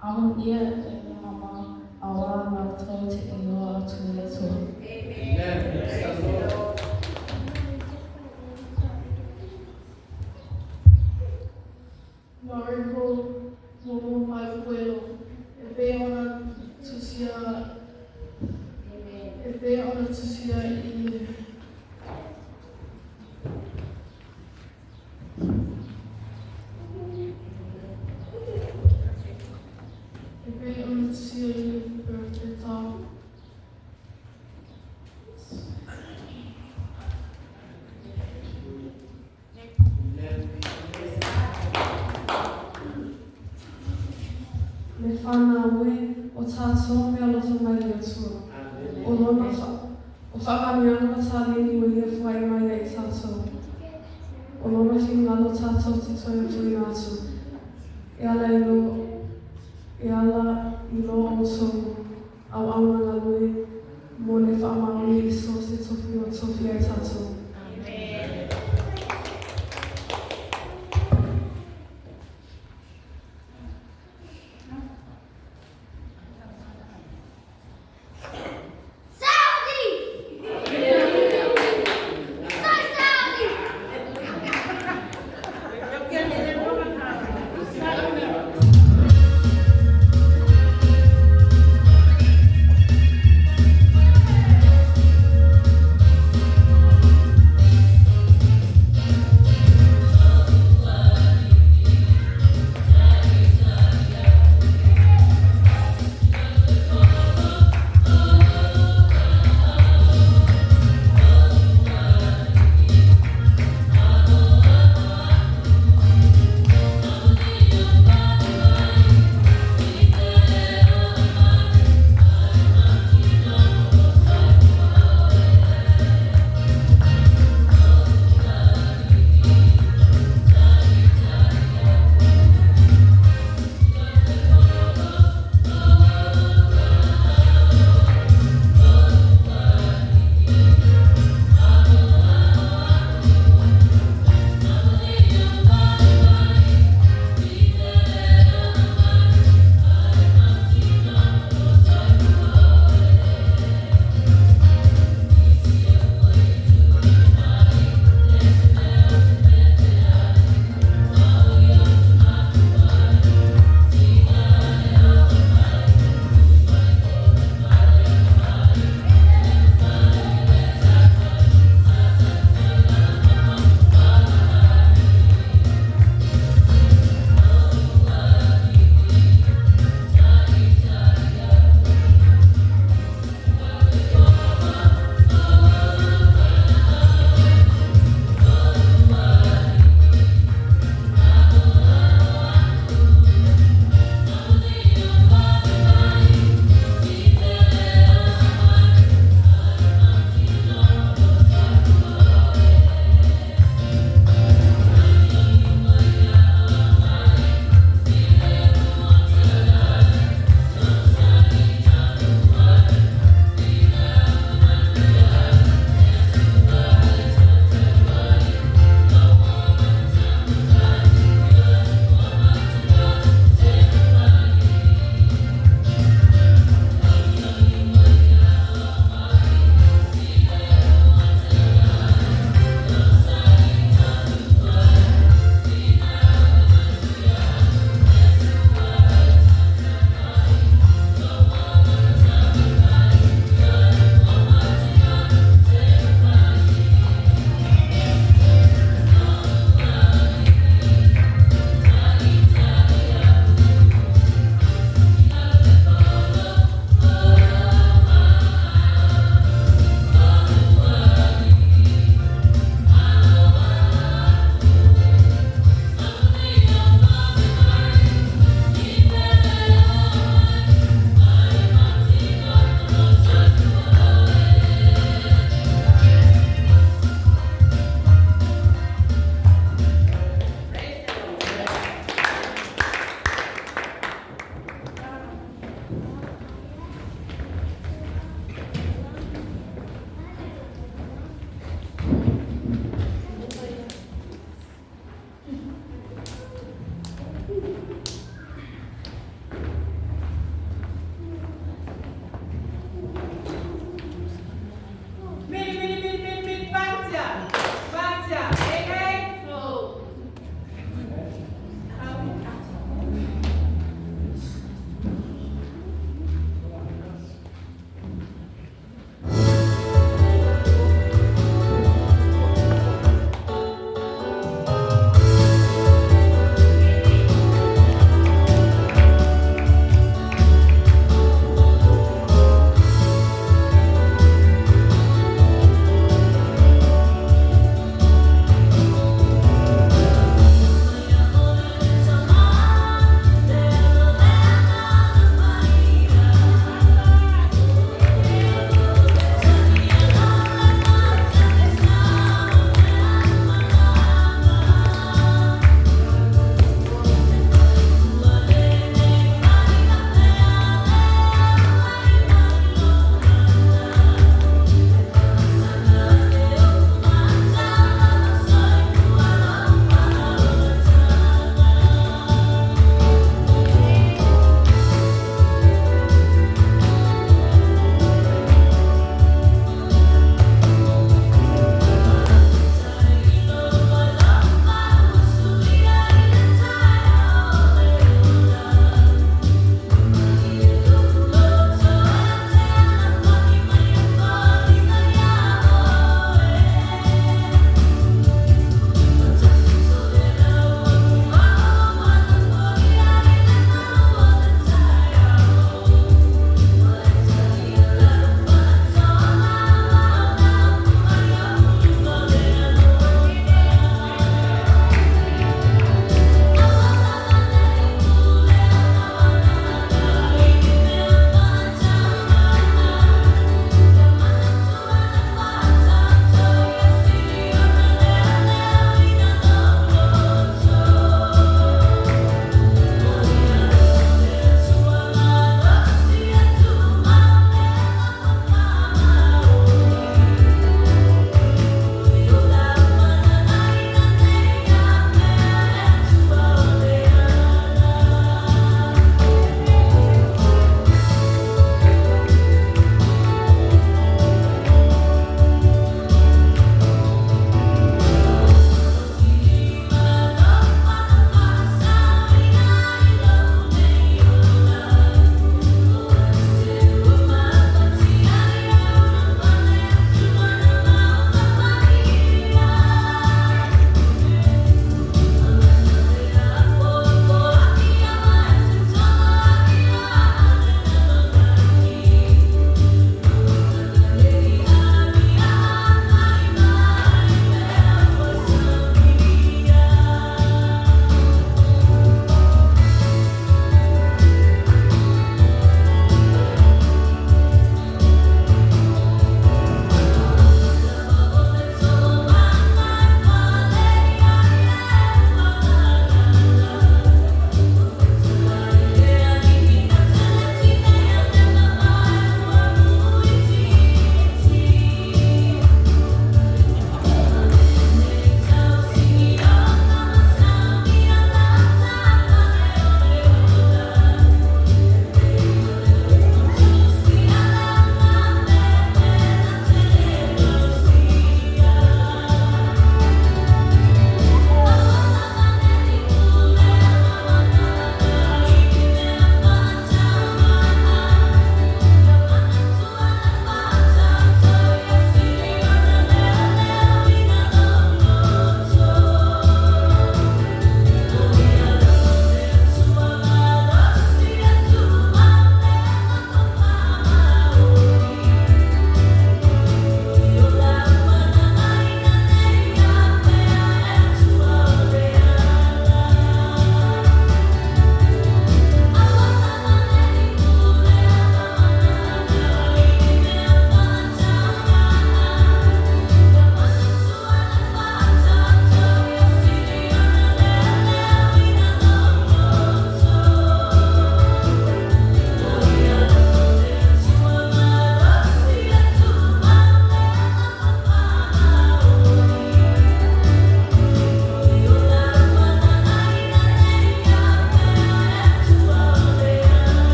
Amuia e le mama auā latou te iloa atu i le Atua. Mareko 6 fuaiupu e 6. E pei ona tusia e pei ona tusia i le E pei ona tusia i le Perofeta. Le fanau e, o tatou mealofa mai le Atua. O Lona o faamanuiaga ma taleni ua Ia fua'i mai ia i tatou. O Lona finagalo tatou te toe ofoina atu, e ala i lo e ala i lo outou auauna galue mo le faamaoni i so o se tofi ua tofia ai tatou.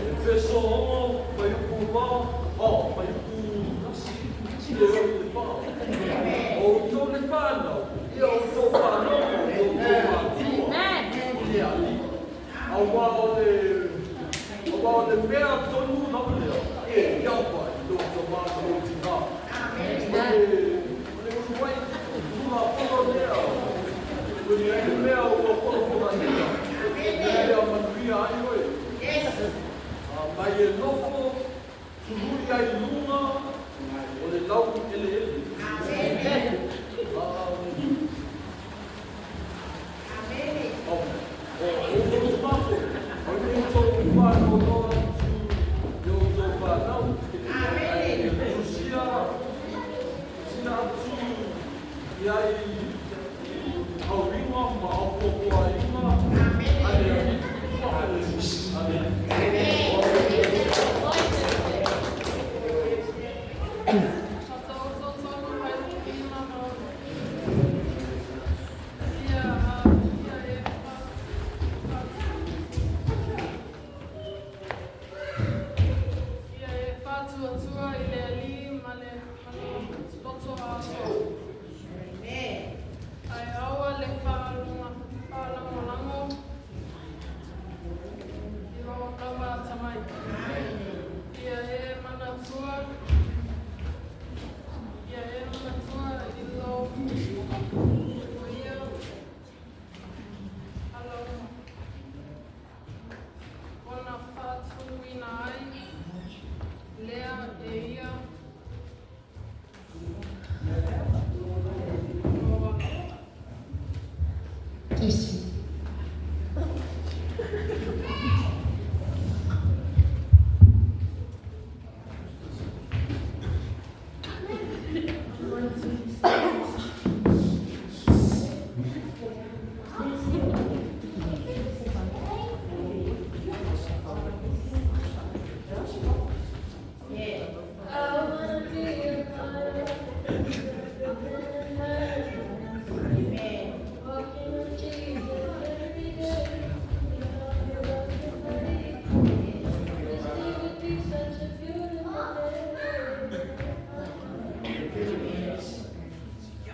Efeso 6, fuaiupu 4, oh, fuaiupu 1, seia oo i le 4. O outou le fanau, ia outou faalogo i outou matua i le Alii, auā o le auā o le mea tonu lava lea e ava i lou tamā ma lou tinā. O le o le uluai Tulafono lea o le mea ua folafolaina ina ia manuia ai oe. Ma e nofo sului ai i luga o le laueleele. O outou tamā foi, aua ne i outou faanoanoa atu i outou fanau, ae tusia sina atu i ai i hauiga ma apoapoaiga a le Alii. Suafa o Iesu. Amene. Whakatakoto tonu fuaiupu 5 ma 6. Ia ia e Ia e faatuatua i le Alii ma le loto atoa. Ae aua le faalagolago i lou lava atamai. Ia e manatua ia e manatua i lou ia ala ona faatuina ai lea e ia lou alo. Testing. I wanna be a part of heaven and earth. Walking with Jesus every day. This day would be such a beautiful day.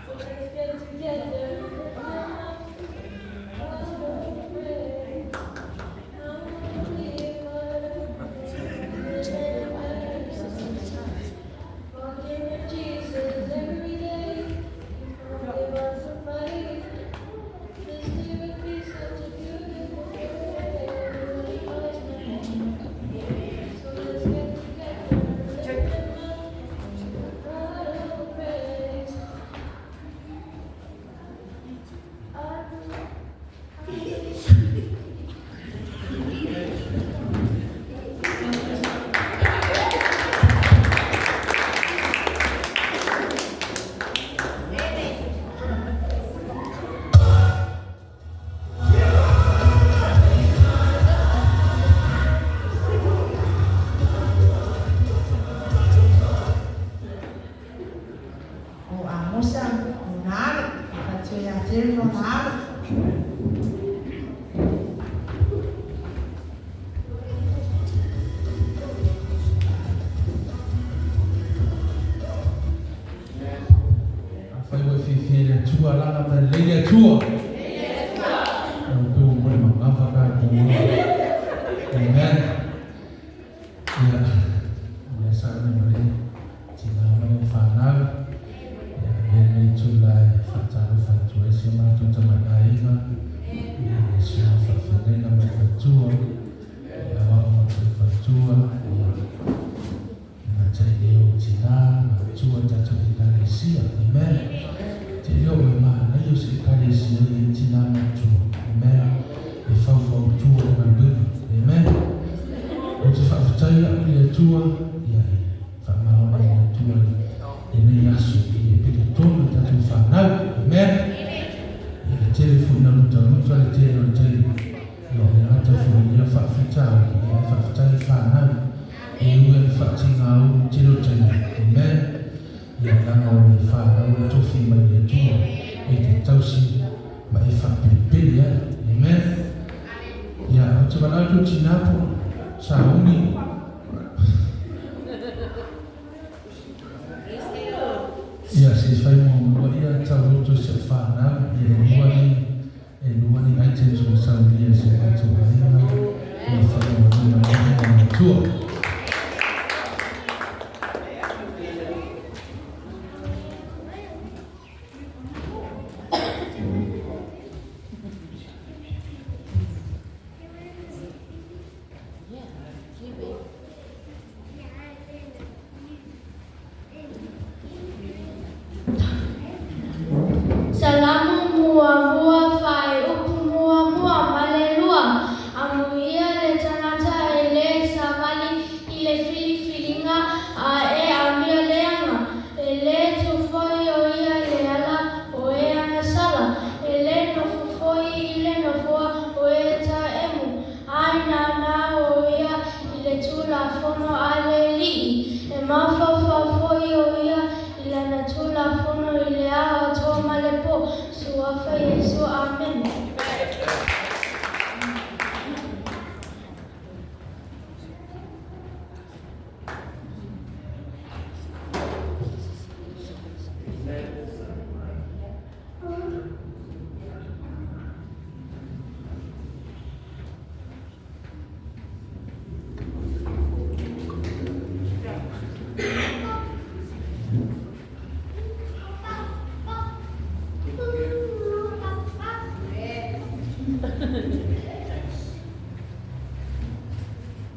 So let's get together and lift up praise. I wanna be a part of heaven and earth. Walking with Jesus every day. If only was a fight. This day would be such a beautiful day. So let's get together and lift him up. God of praise. O Amosa o na alo, e faatua ia Jerry lona alo. Afai ua e fiafia i le Atua, alaala mai, Lelei le Atua! La outou mo le mamafa tatou ola. Amen. Ia, o lea sa nei ma le tina ma le fanau. Ia, avea lenei itula e faatalofa atu ai si o matou tamaiaiga i le susuga faafeagaiga ma le faletua, le aoao ma le faletua, ia, e gata i le o tina ma matua i tatou Ekalesia. Amen. Te leo e manaia o se Ekalesia e i ai tina ma matua. Amen. E faufautua i galuega. Amen. Ou te faafetai au i le Atua, ia e faamaoni e le Atua i lenei aso i le pito tonu i tatou fanau. Amen. Ia e tele foi ina lutaluta le tele o le taimi. Ia e le gata foi i lea faafitauli, ia e faafetai i fanau e ui lava i faatiga ulu i le tele o taimi. Amen. Ia leaga o le fanau e tofi mai le Atua e te tausi ma e faapelepele ai. Amen. atu tina po sauni. Ia se i fai muamua ia tauloto i si au fanau, ia e lua ni e lua ni items ua saunia e si o matou aiga, ia faamanuia mai le Atua. Salamo muamua Faaiupu muamua ma le lua, Amuia le tagata e lē savali i le filifiliga a e amio leaga, e lē tu foi o ia i le ala o e agasala, e lē nofo foi i le nofoa o e taemu, a e nānā o ia i le Tulafono a le Alii, e mafaufau foi o ia i lana Tulafono i le ao atoa ma le pō. Suafa Iesu. Amene.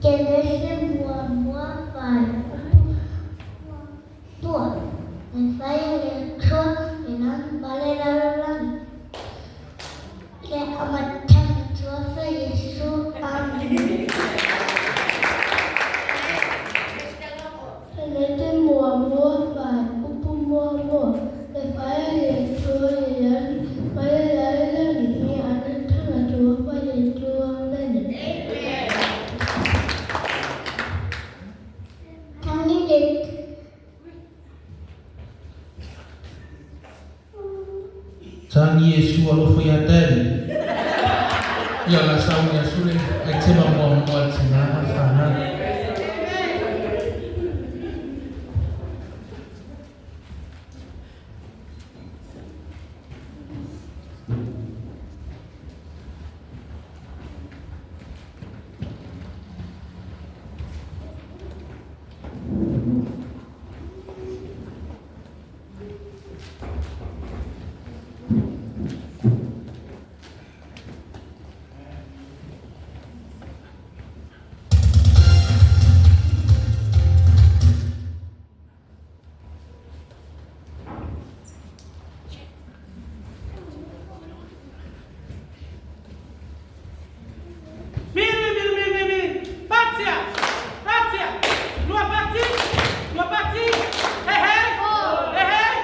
Kenesi muamua Faaiupu tua, E fai e le Atua i lagi ma le lalolagi, i le amataga Suafa Iesu. Amene. Kenesi muamua Faaiupu muamua, E fai e le Atua i lagi ma le lalolagi, i le amataga Suafa Iesu. Amene. Tagi le. Tagi Iesu alofa ia Daddy. Ia la sauni asu le aitema muamua a le tina ma le fanau. Mili, mili, mili, mili. Patia! Patia! Lua pati! Lua pati! Hey, hey! Hey, hey!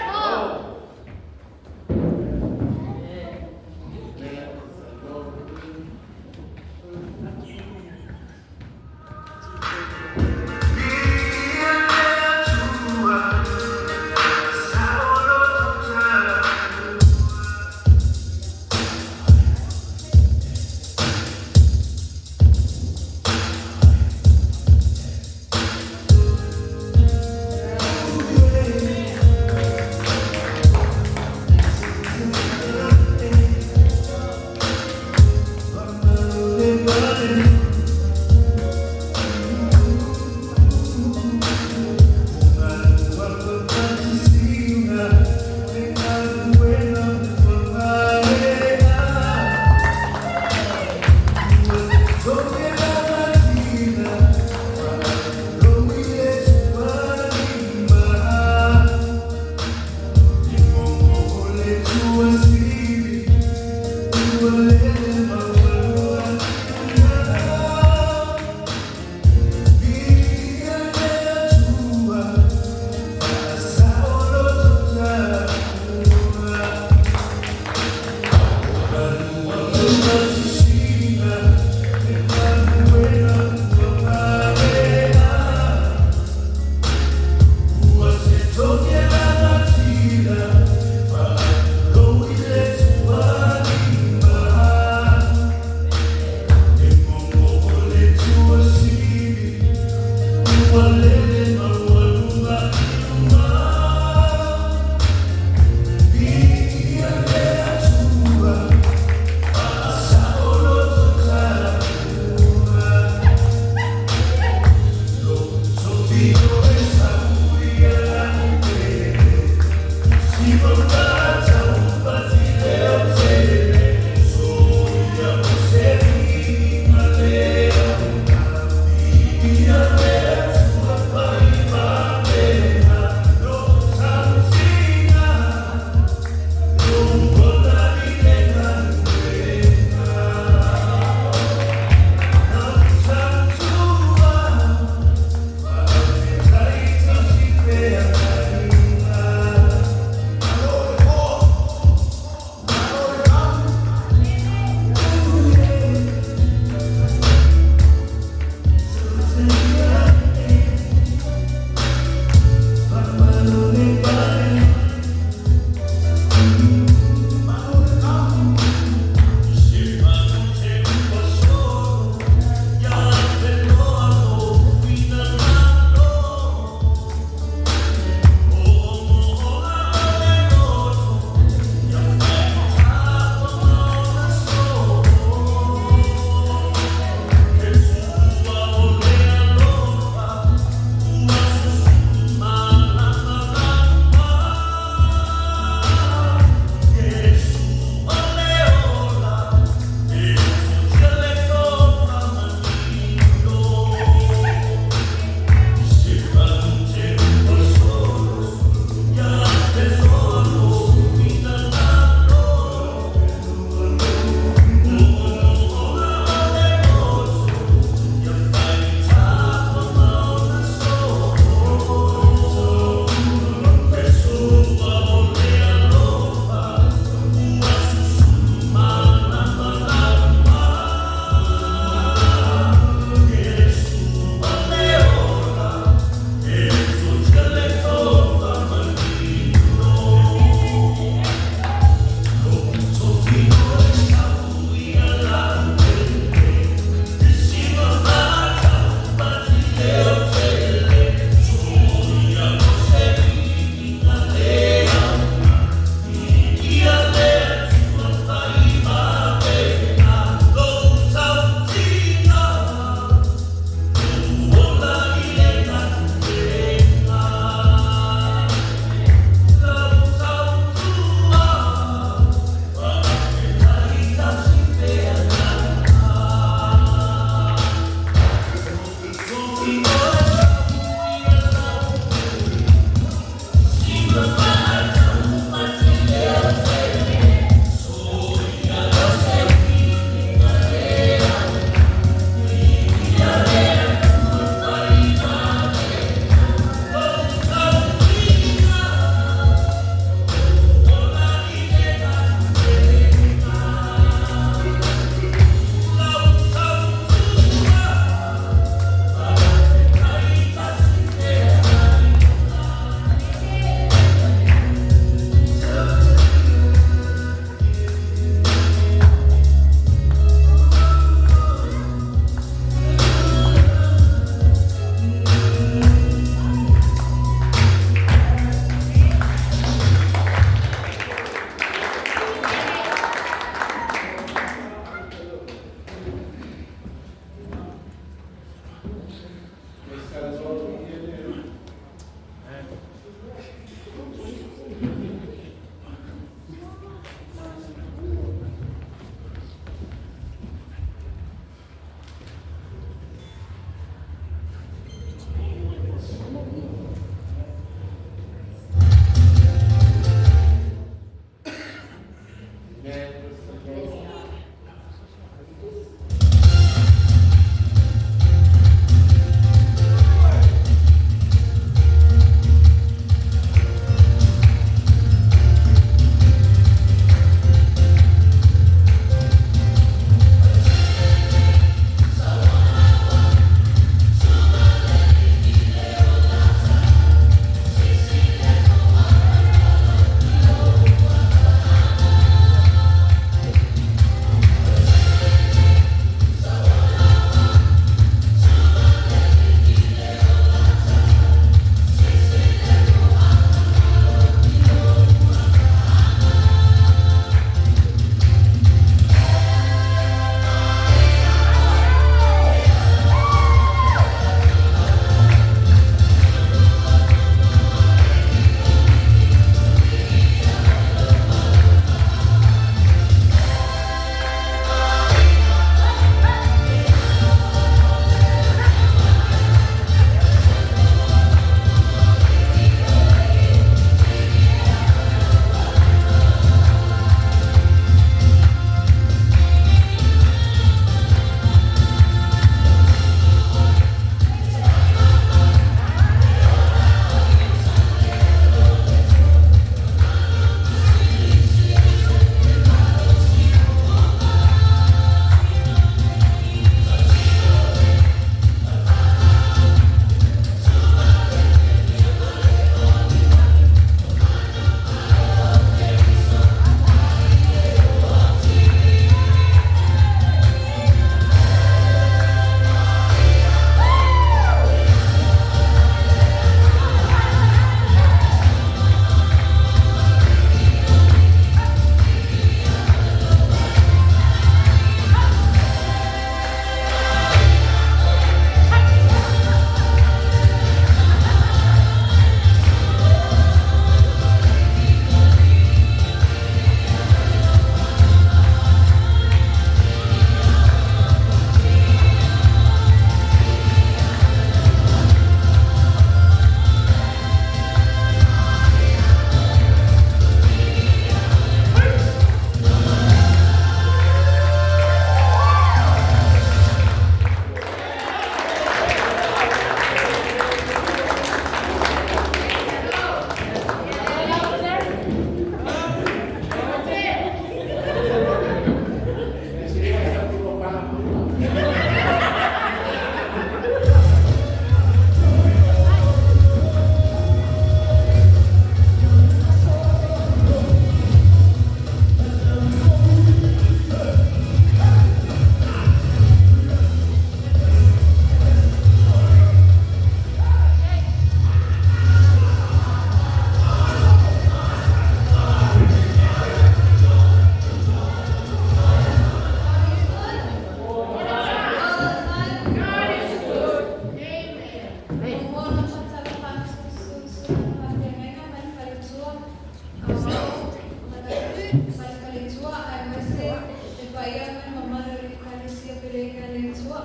paia ma le mamalu o le Ekalesia peleina a le Atua.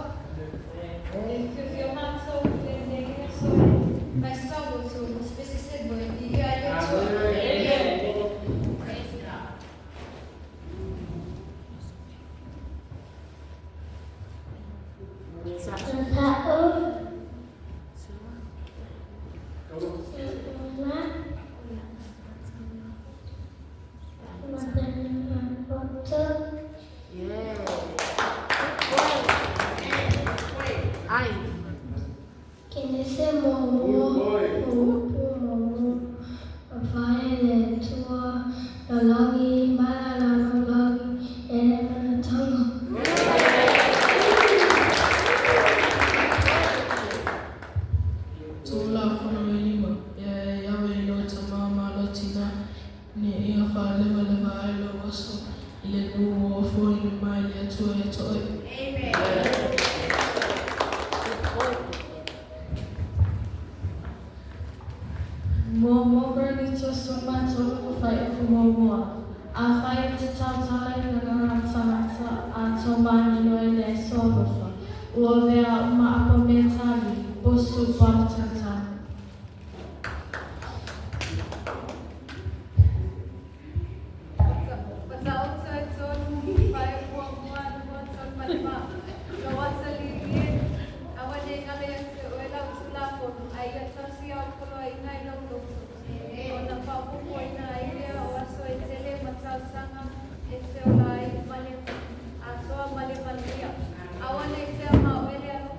E fiafia matou i lenei aso e faisau outou ma se pese sevo e viia ai le Atua. Kenese muamua o upu muamua Mavae le Atua lalolagi ma le lalolagi e le manataga. Tulafono e lima, ia e ave i lou tama ma lou tina, ina ia faalevaleva ai lou aso i le nuu ua ofoina mai e le Atua ia te oe. Muamua Korinito 13 fuaiupu muamua. Afai e te tautala i lagona tagata a to manino e le aso alofa, ua avea uma apa mea tali, posu pamatata. Matautu e tolu, fuaiupu muamua, lua, tolu ma le fa. Lou atalii e, aua ne i galo ia te oe lau Tulafono, a ia tausi aopoloaina i lou loto, ona faaopoopoina ai lea o aso e tele ma tausaga e te ola ai ma le atoa ma le manuia. Aua ne i tea ma oe le alofa.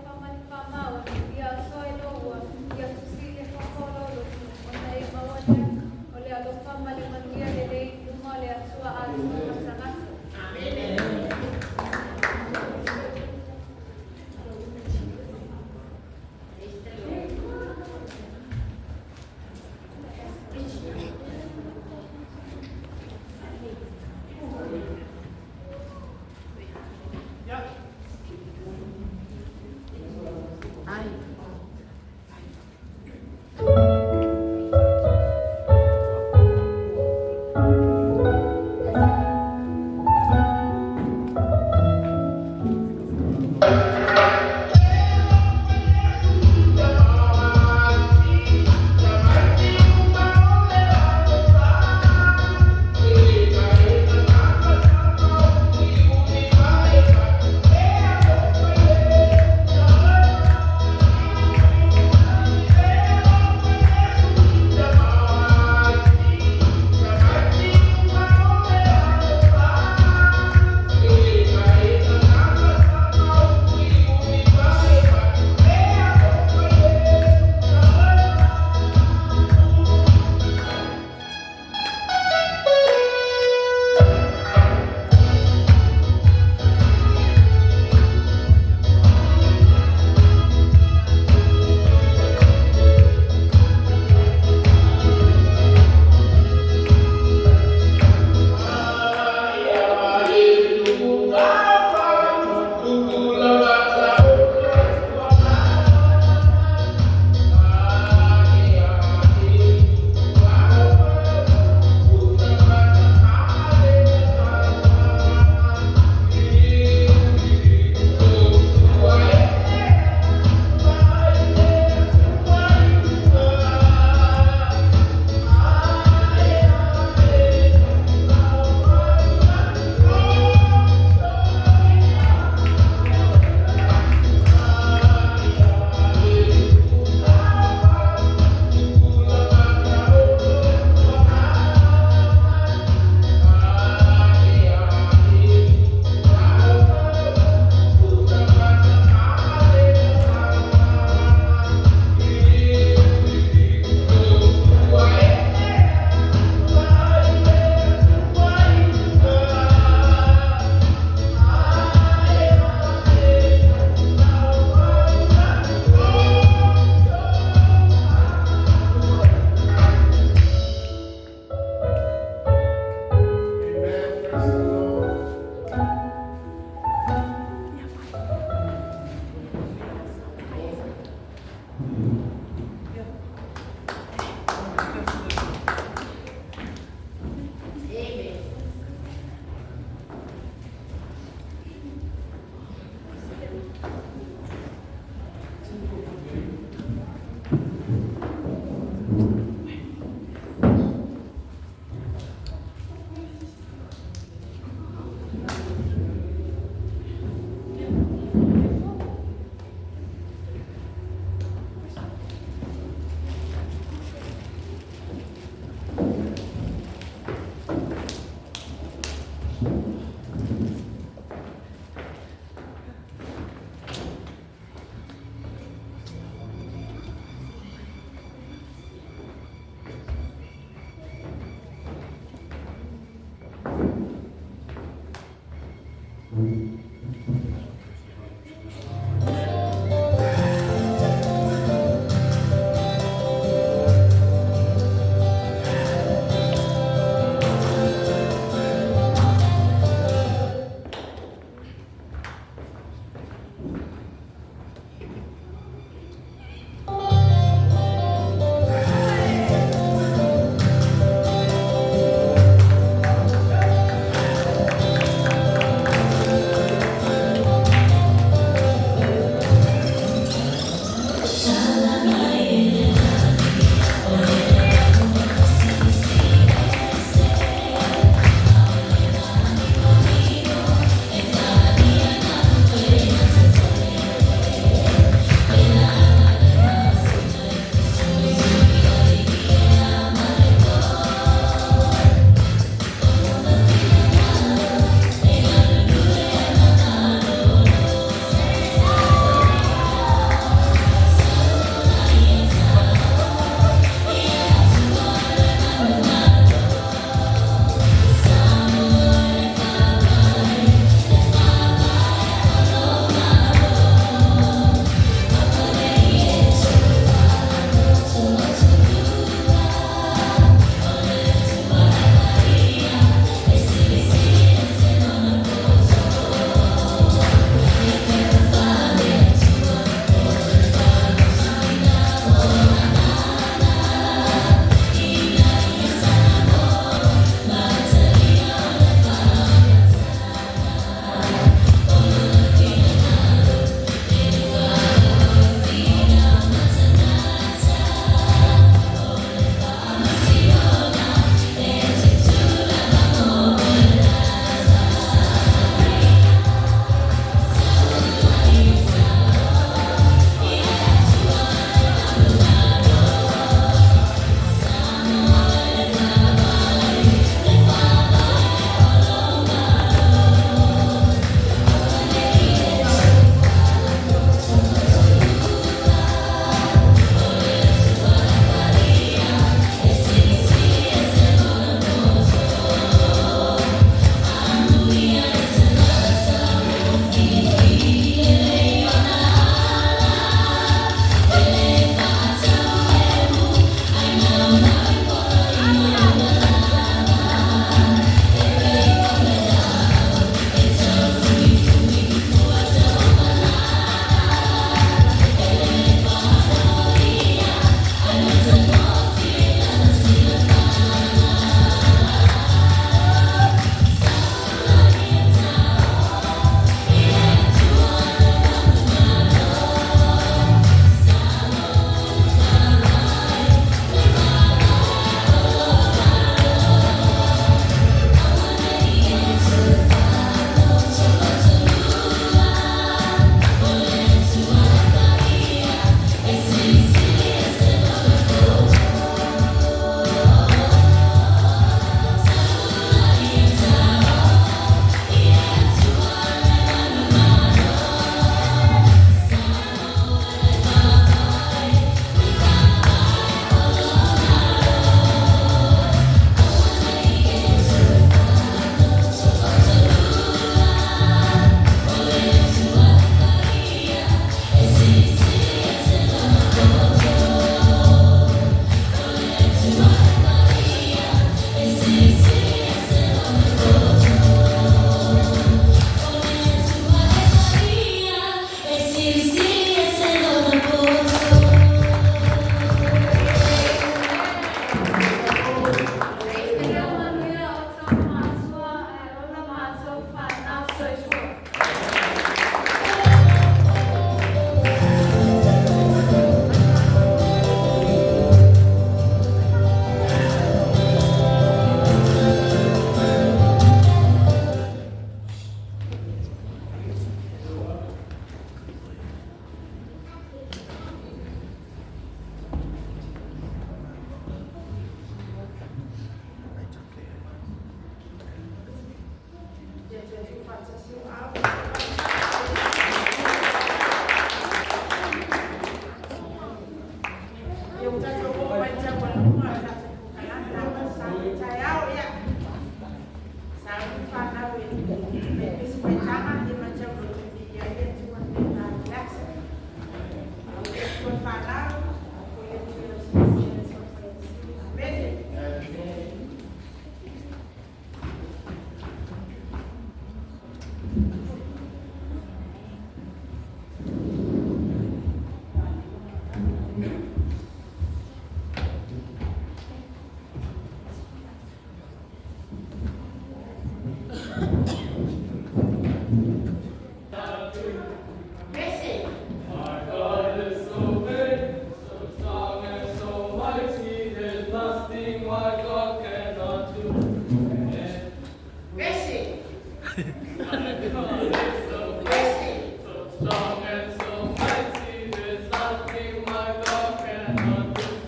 strong and so mighty, there's nothing my God cannot do.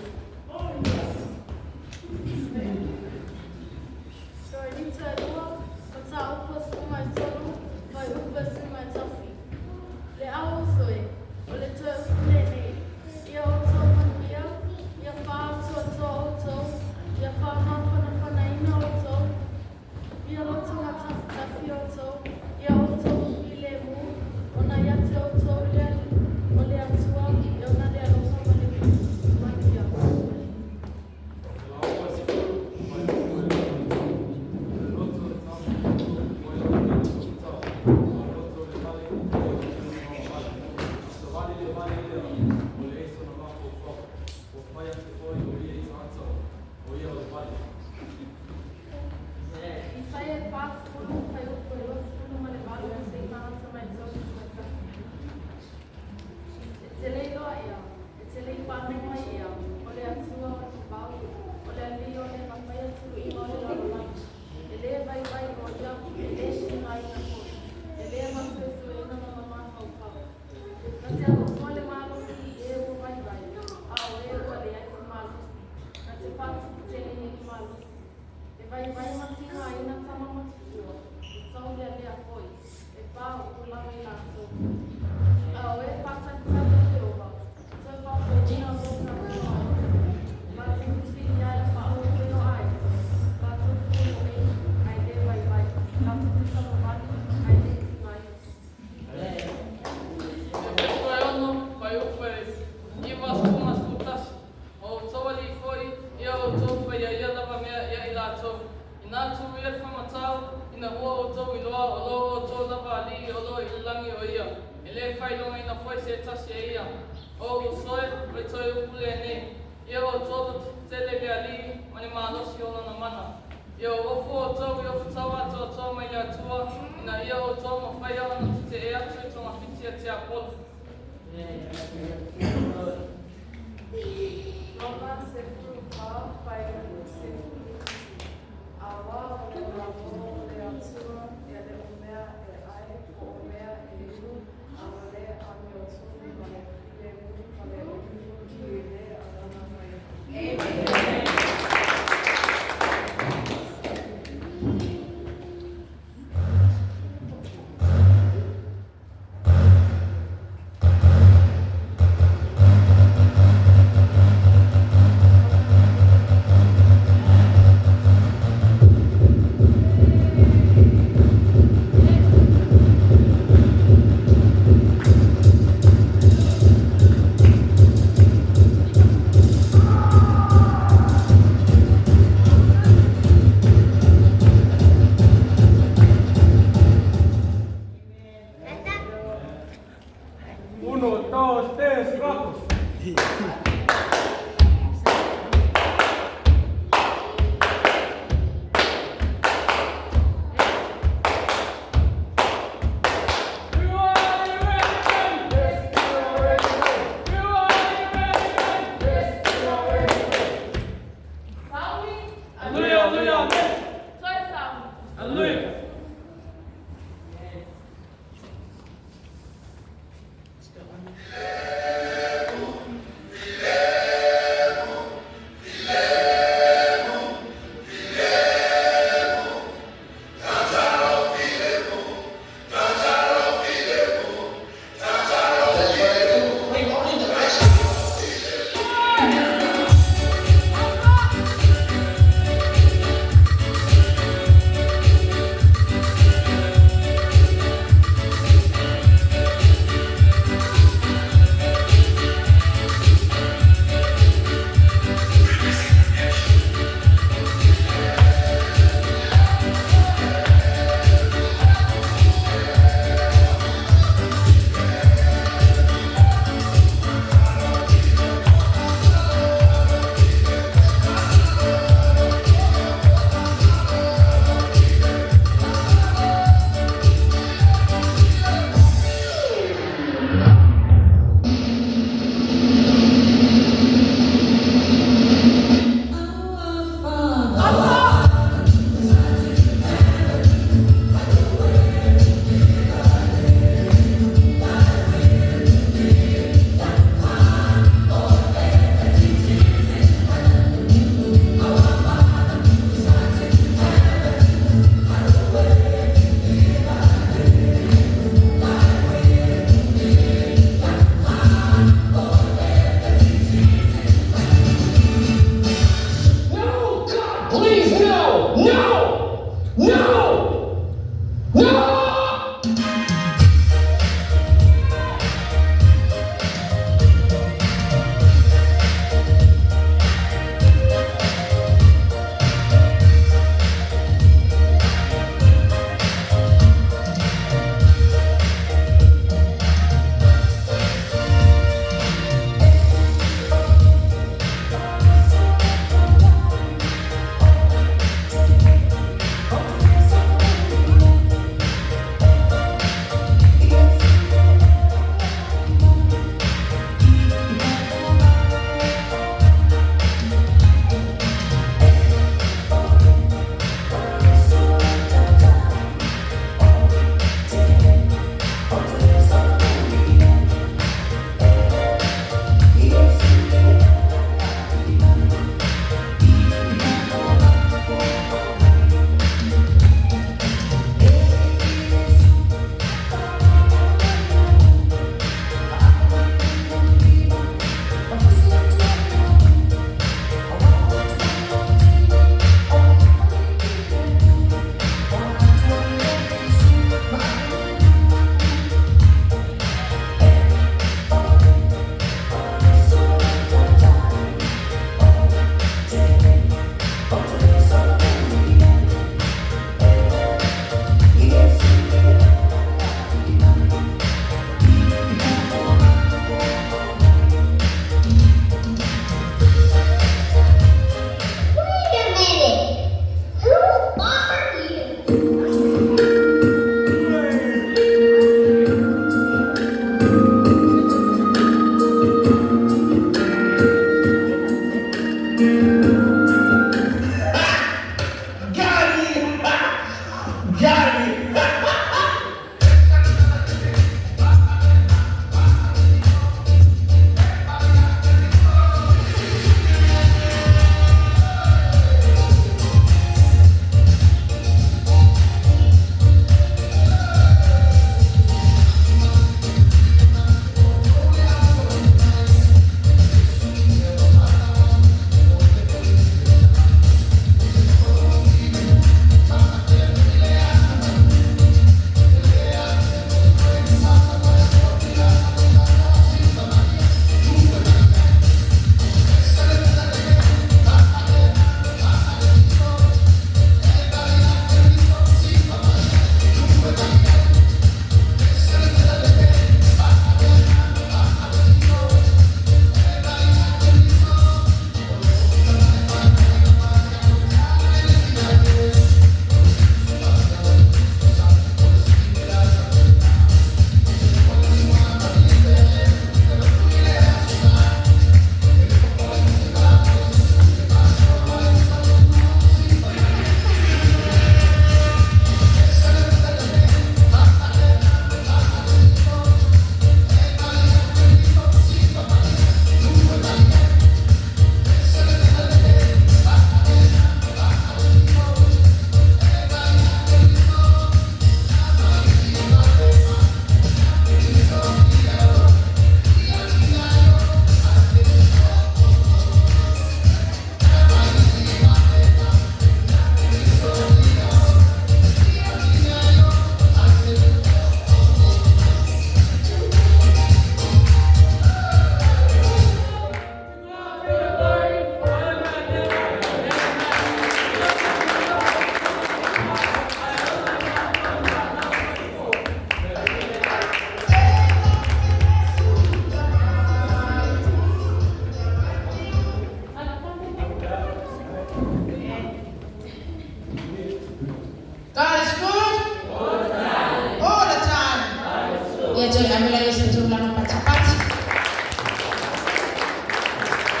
Ia toe ave laia i sa tou laga patipati.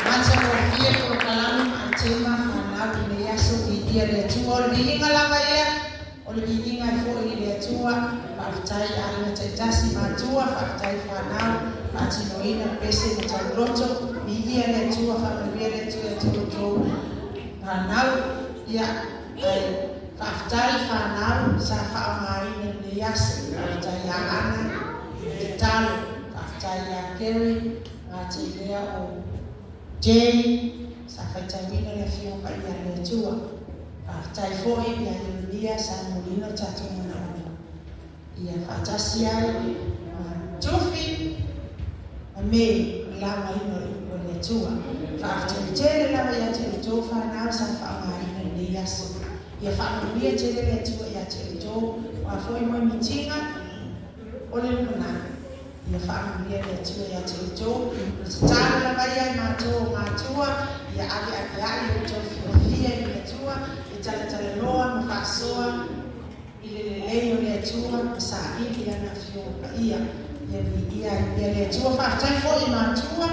Matagofie polokalame ma aitema fanau i lenei aso, viia le Atua. O le viiga lava ia, o le viiga e fo'i i le Atua. Faafetai i aiga taitasi, matua, faafetai i fanau faatinoina pese ma tauloto. Viia le Atua, faamanuia le Atua ia te outou fanau. Ia, ae faafetai i fanau sa faaaogaina i lenei aso. Faafetai ia Ana, tatalo, faafetai ia Kerry, gata i lea o Jay, sa faitauina le Afioga Paia a le Atua. Faafetai foi ia Ieremia sa momoliina o tatou manaoga. Ia faatasi ai ma Tufi ma me le laugaina o le upu a le Atua. Faafetai tele lava ia te outou fanau sa faaaogaina i lenei aso. Ia faamanuia tele le Atua ia te outou, o a foi moemitiga o le lumanai. Ia faamanuia le Atua ia te outou. O le tatalo lava ia i matou o matua, ia aveaveai outou fiafia i le Atua, e talatalanoa ma faasoa i le lelei o le Atua ma saili ana Afioga Paia. Ia viia ai pea le Atua. Faafetai foi i matua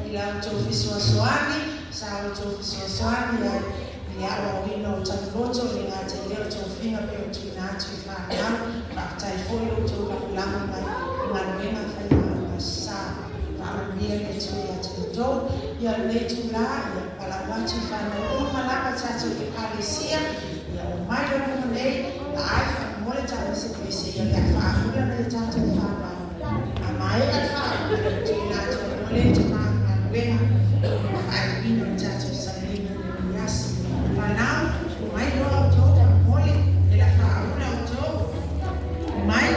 i la outou fesoasoani, sa outou fesoasoani ai i le aoaoina o taluloto e le gata i lea o tofiga pei ona tuuina atu i fanau. Faafetai foi lo outou lagolago mai i galuega fai sa. Faamanuia le Atua ia te outou. Ia lenei itulā, ia valaau atu i fanau uma lava tatou Ekalesia, ia omai loa i luma nei, laai faamolemole tagasegase, ia le a faaula nai a tatou fanau. A maea le faaula, tuuina atu ai loa lea i tama galuega o le faaiuina o le tatou sauniga i lenei aso. Fanau, omai loa outou faamolemole, e le a faaula outou. Omai.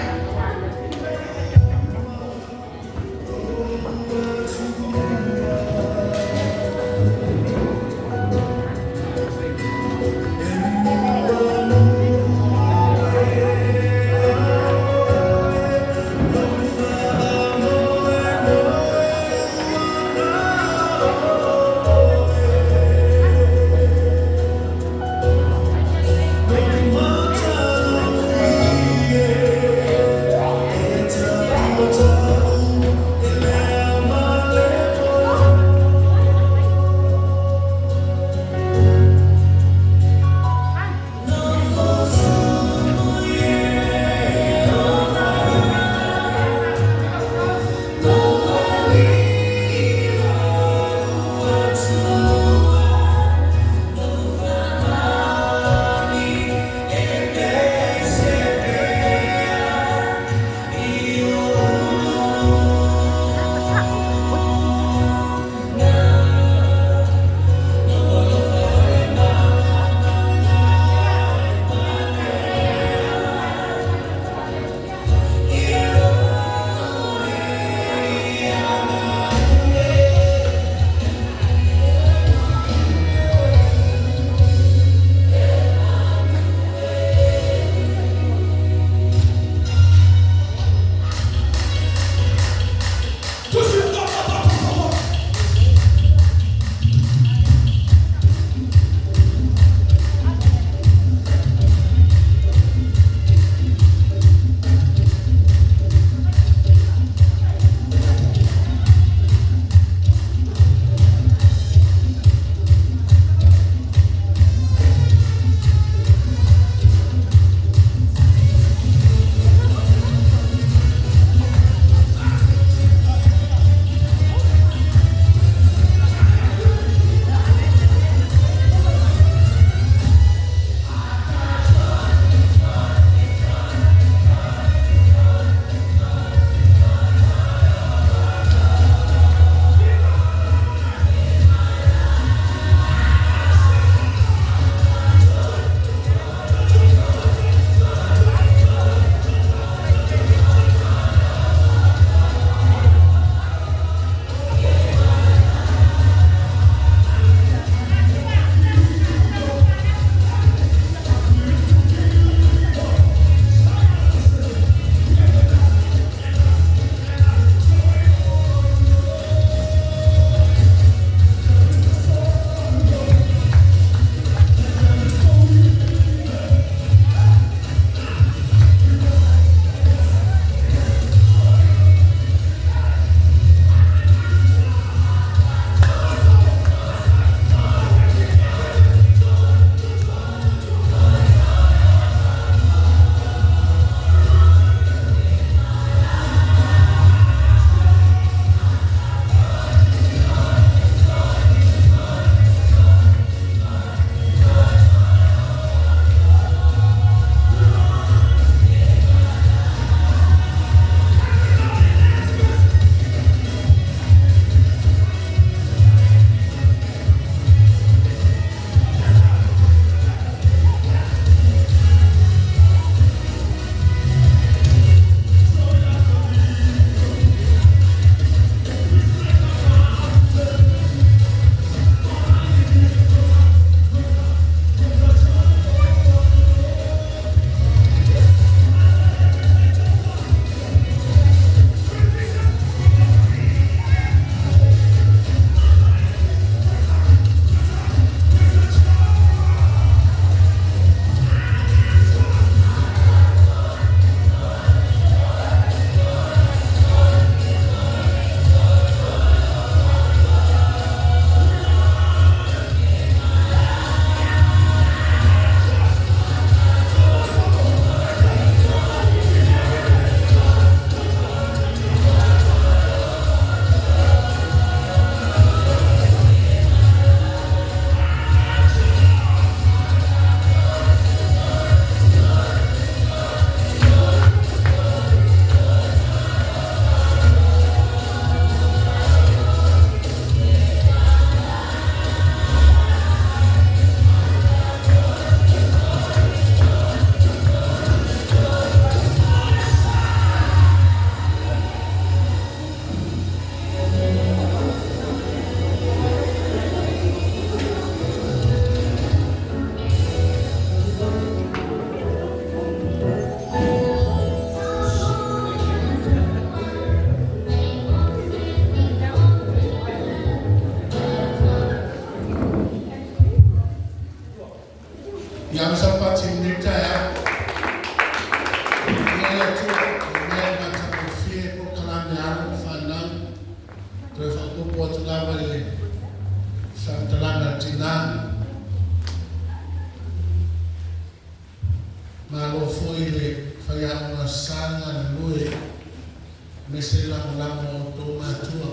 Aemaise le lagolago a outou matua.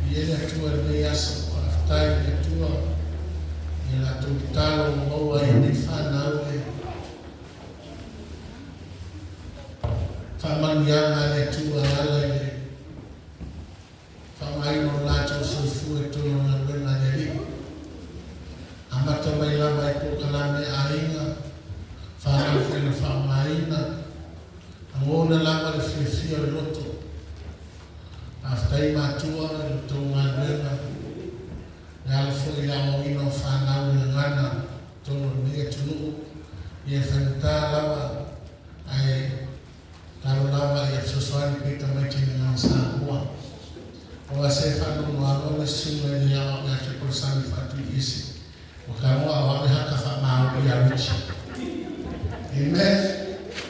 Viia le Atua i lenei aso. Faafetai i le Atua i a latou tatalo ua maua ai e lenei fanau le faamanuiaga a le Atua e ala i le faaaogaina o lo latou soifua i totonu o le galuega a le Alii. Amata mai lava i polokalame a aiga, fanau foi na faaaogaina, lagona lava le fiafia o le loto. Faafetai matua i la outou galuega e ala foi i le aoaoina o fanau i gagana i totonu o lenei atunuu. Ia e faigata lava ae tatalo lava ia fesoasoani pea i tamaiti i gagana Samoa. Aua se faanoanoa le susuga i le aoao ia Kolasani Faatuiese ua tagoa o au e haka faamaoni ia Richie. Amen.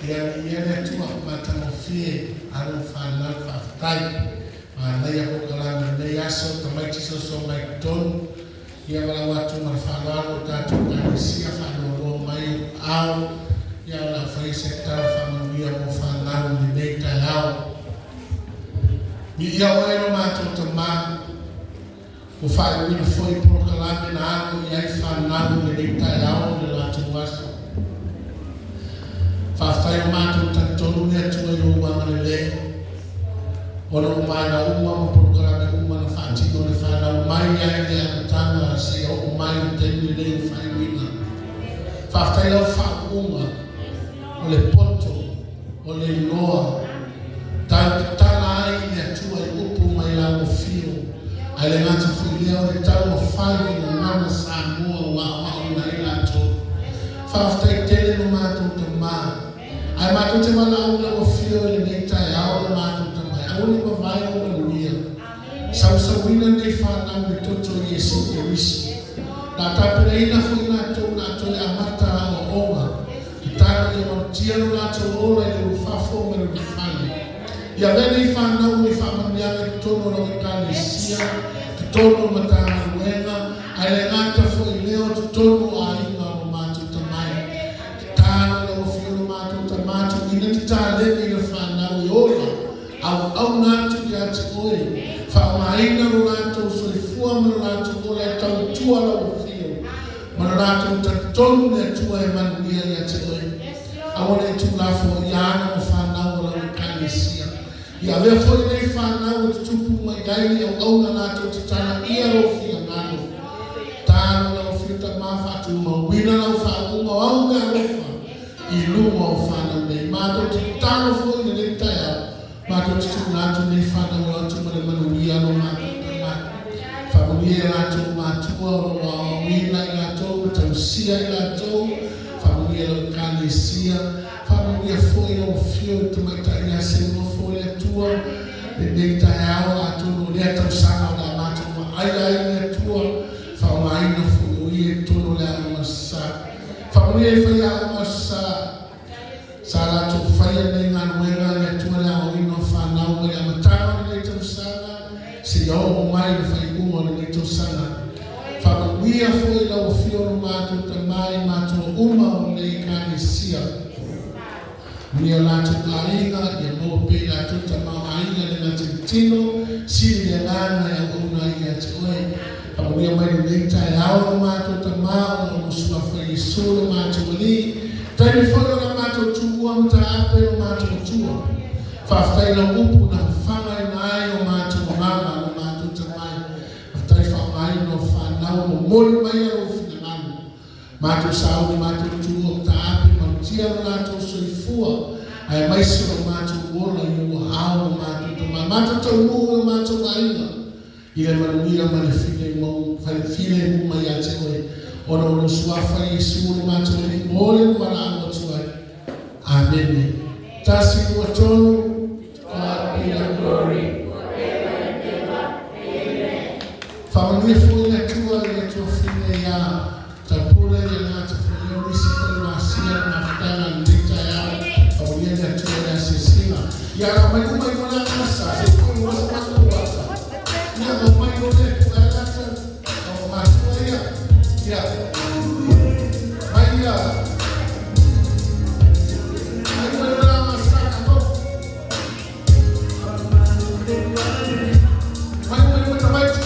Ia viia le Atua matagofie alo fanau faafetai. Manaia polokalame o lenei aso tamaiti soso mai totonu. Ia valaau atu ma le faaaloalo o tatou Ekalesia faanoanoa mai ao ia o le a faia se tatalo faamanuia mo fanau i lenei taeao. Viia oe lo matou Tama, ua faaiuina foi polokalame na alo i ai fanau i lenei taeao i le latou aso. Faafetai o matou talitonu le Atua i lou agalelei, ona o vaega uma ma polokalame uma na faatino e le fanau mai ai le amataga seia oo mai i le taimi lenei o faaiuina. Faafetai lau faauuga o le poto o le iloa tau tatala ai le Atua i upu mai lau afio, ae le gata foi lea o le taumafai i gagana Samoa ua aoaoina ai latou. Faafetai tele lo matou Tama, ae matou te valaau i lau afio i lenei taeao lo matou Tama e aua ne i mavae ou manuia. Sausauina nei fanau i le toto o Iesu Keriso. Na tapenaina foi latou na toe amata aoaoga. Tatalo ia malutia lo latou ola i le ulufafo ma le ulufale. Ia avea nei fanau o ni faamanuiaga i totonu o lau Ekalesia, totonu o le Matagaluega, ae le gata foi i lea o totonu o aiga o lo matou tamai. Tatalo i lau Afioga lo matou tama tuuina ni taleni i le fanau e ola auauna atu ia te oe, faaaogaina lo latou soifua ma lo latou ola e tautua lau Afio ma lo latou talitonu le Atua e manuia ia te oe. Aua ne i tuulafoaia alo ma fanau o lau Ekalesia. Ia avea foi nei fanau e tutupu mai ai ni auauna latou te talaia lou finagalo. Talo lau Afio Tama faatumauina lau faauuga o au meaalofa i luga o fanau nei. Matou te tatalo foi i lenei taeao, matou te tuuina atu nei fanau o atu ma le manuia lo matou Tama. Faamanuia i a latou matua o lo o aoaoina i latou ma tausia i latou. Faamanuia i lau Ekalesia. Faamanuia foi lau Afio i le Tamaitai ia Seunofo le Atua lenei taeao, atonu o lea tausaga o le a matou vaaia ai le Atua, faaaogaina foi o ia i totonu o le aoga sa. Faamanuia i faiaoga sa sa latou faia lenei galuega le Atua le aoaoina o fanau mai le amataga o lenei tausaga seia oo mai le faaiuga o lenei tausaga. Faamanuia foi lau Afio lo matou Tama i matua uma o lenei Ekalesia. Manuia latou aiga, ia maua pea i latou tamaoaiga le gata i le tino, sili le agaga e auauna ai ia te oe. Faamanuia mai lenei taeao lo matou Tama ona o lou Suafa Iesu lo matou Alii, taimi foi o la matou tuua mataape lo matou Atua. Faafetai i lau upu na fafagaina ai o matou agaga lo matou Tamai. Faafetai faaaogaina o fanau momoli mai lou finagalo. Matou sauni matou tuua mataape malutia lo latou soifua aemaise o lo matou ola i ou aao lo matou tama matou taunuu i lo matou aiga i le manuia ma le filemu mai ia te oe ona o lou Suafa Iesu lo matou Alii mo le valaau atu ai. Amene. Tasi, lua, tolu. To God be the glory forever and ever. Amen. Faamanuia foi le Atua i le tuafine ia Taupule ia le gata foi lea o nisi foi ua asia le mafutaga i lenei taeao. Faamanuia le Atua i le asiasiga. Ia ala mai uma i lona agasa, se foi ua sa matou ata. Ia mau mai lo le po e lata, o matua ia. Ia. Mai ia. Mai uma i lona agasa, tamaiti.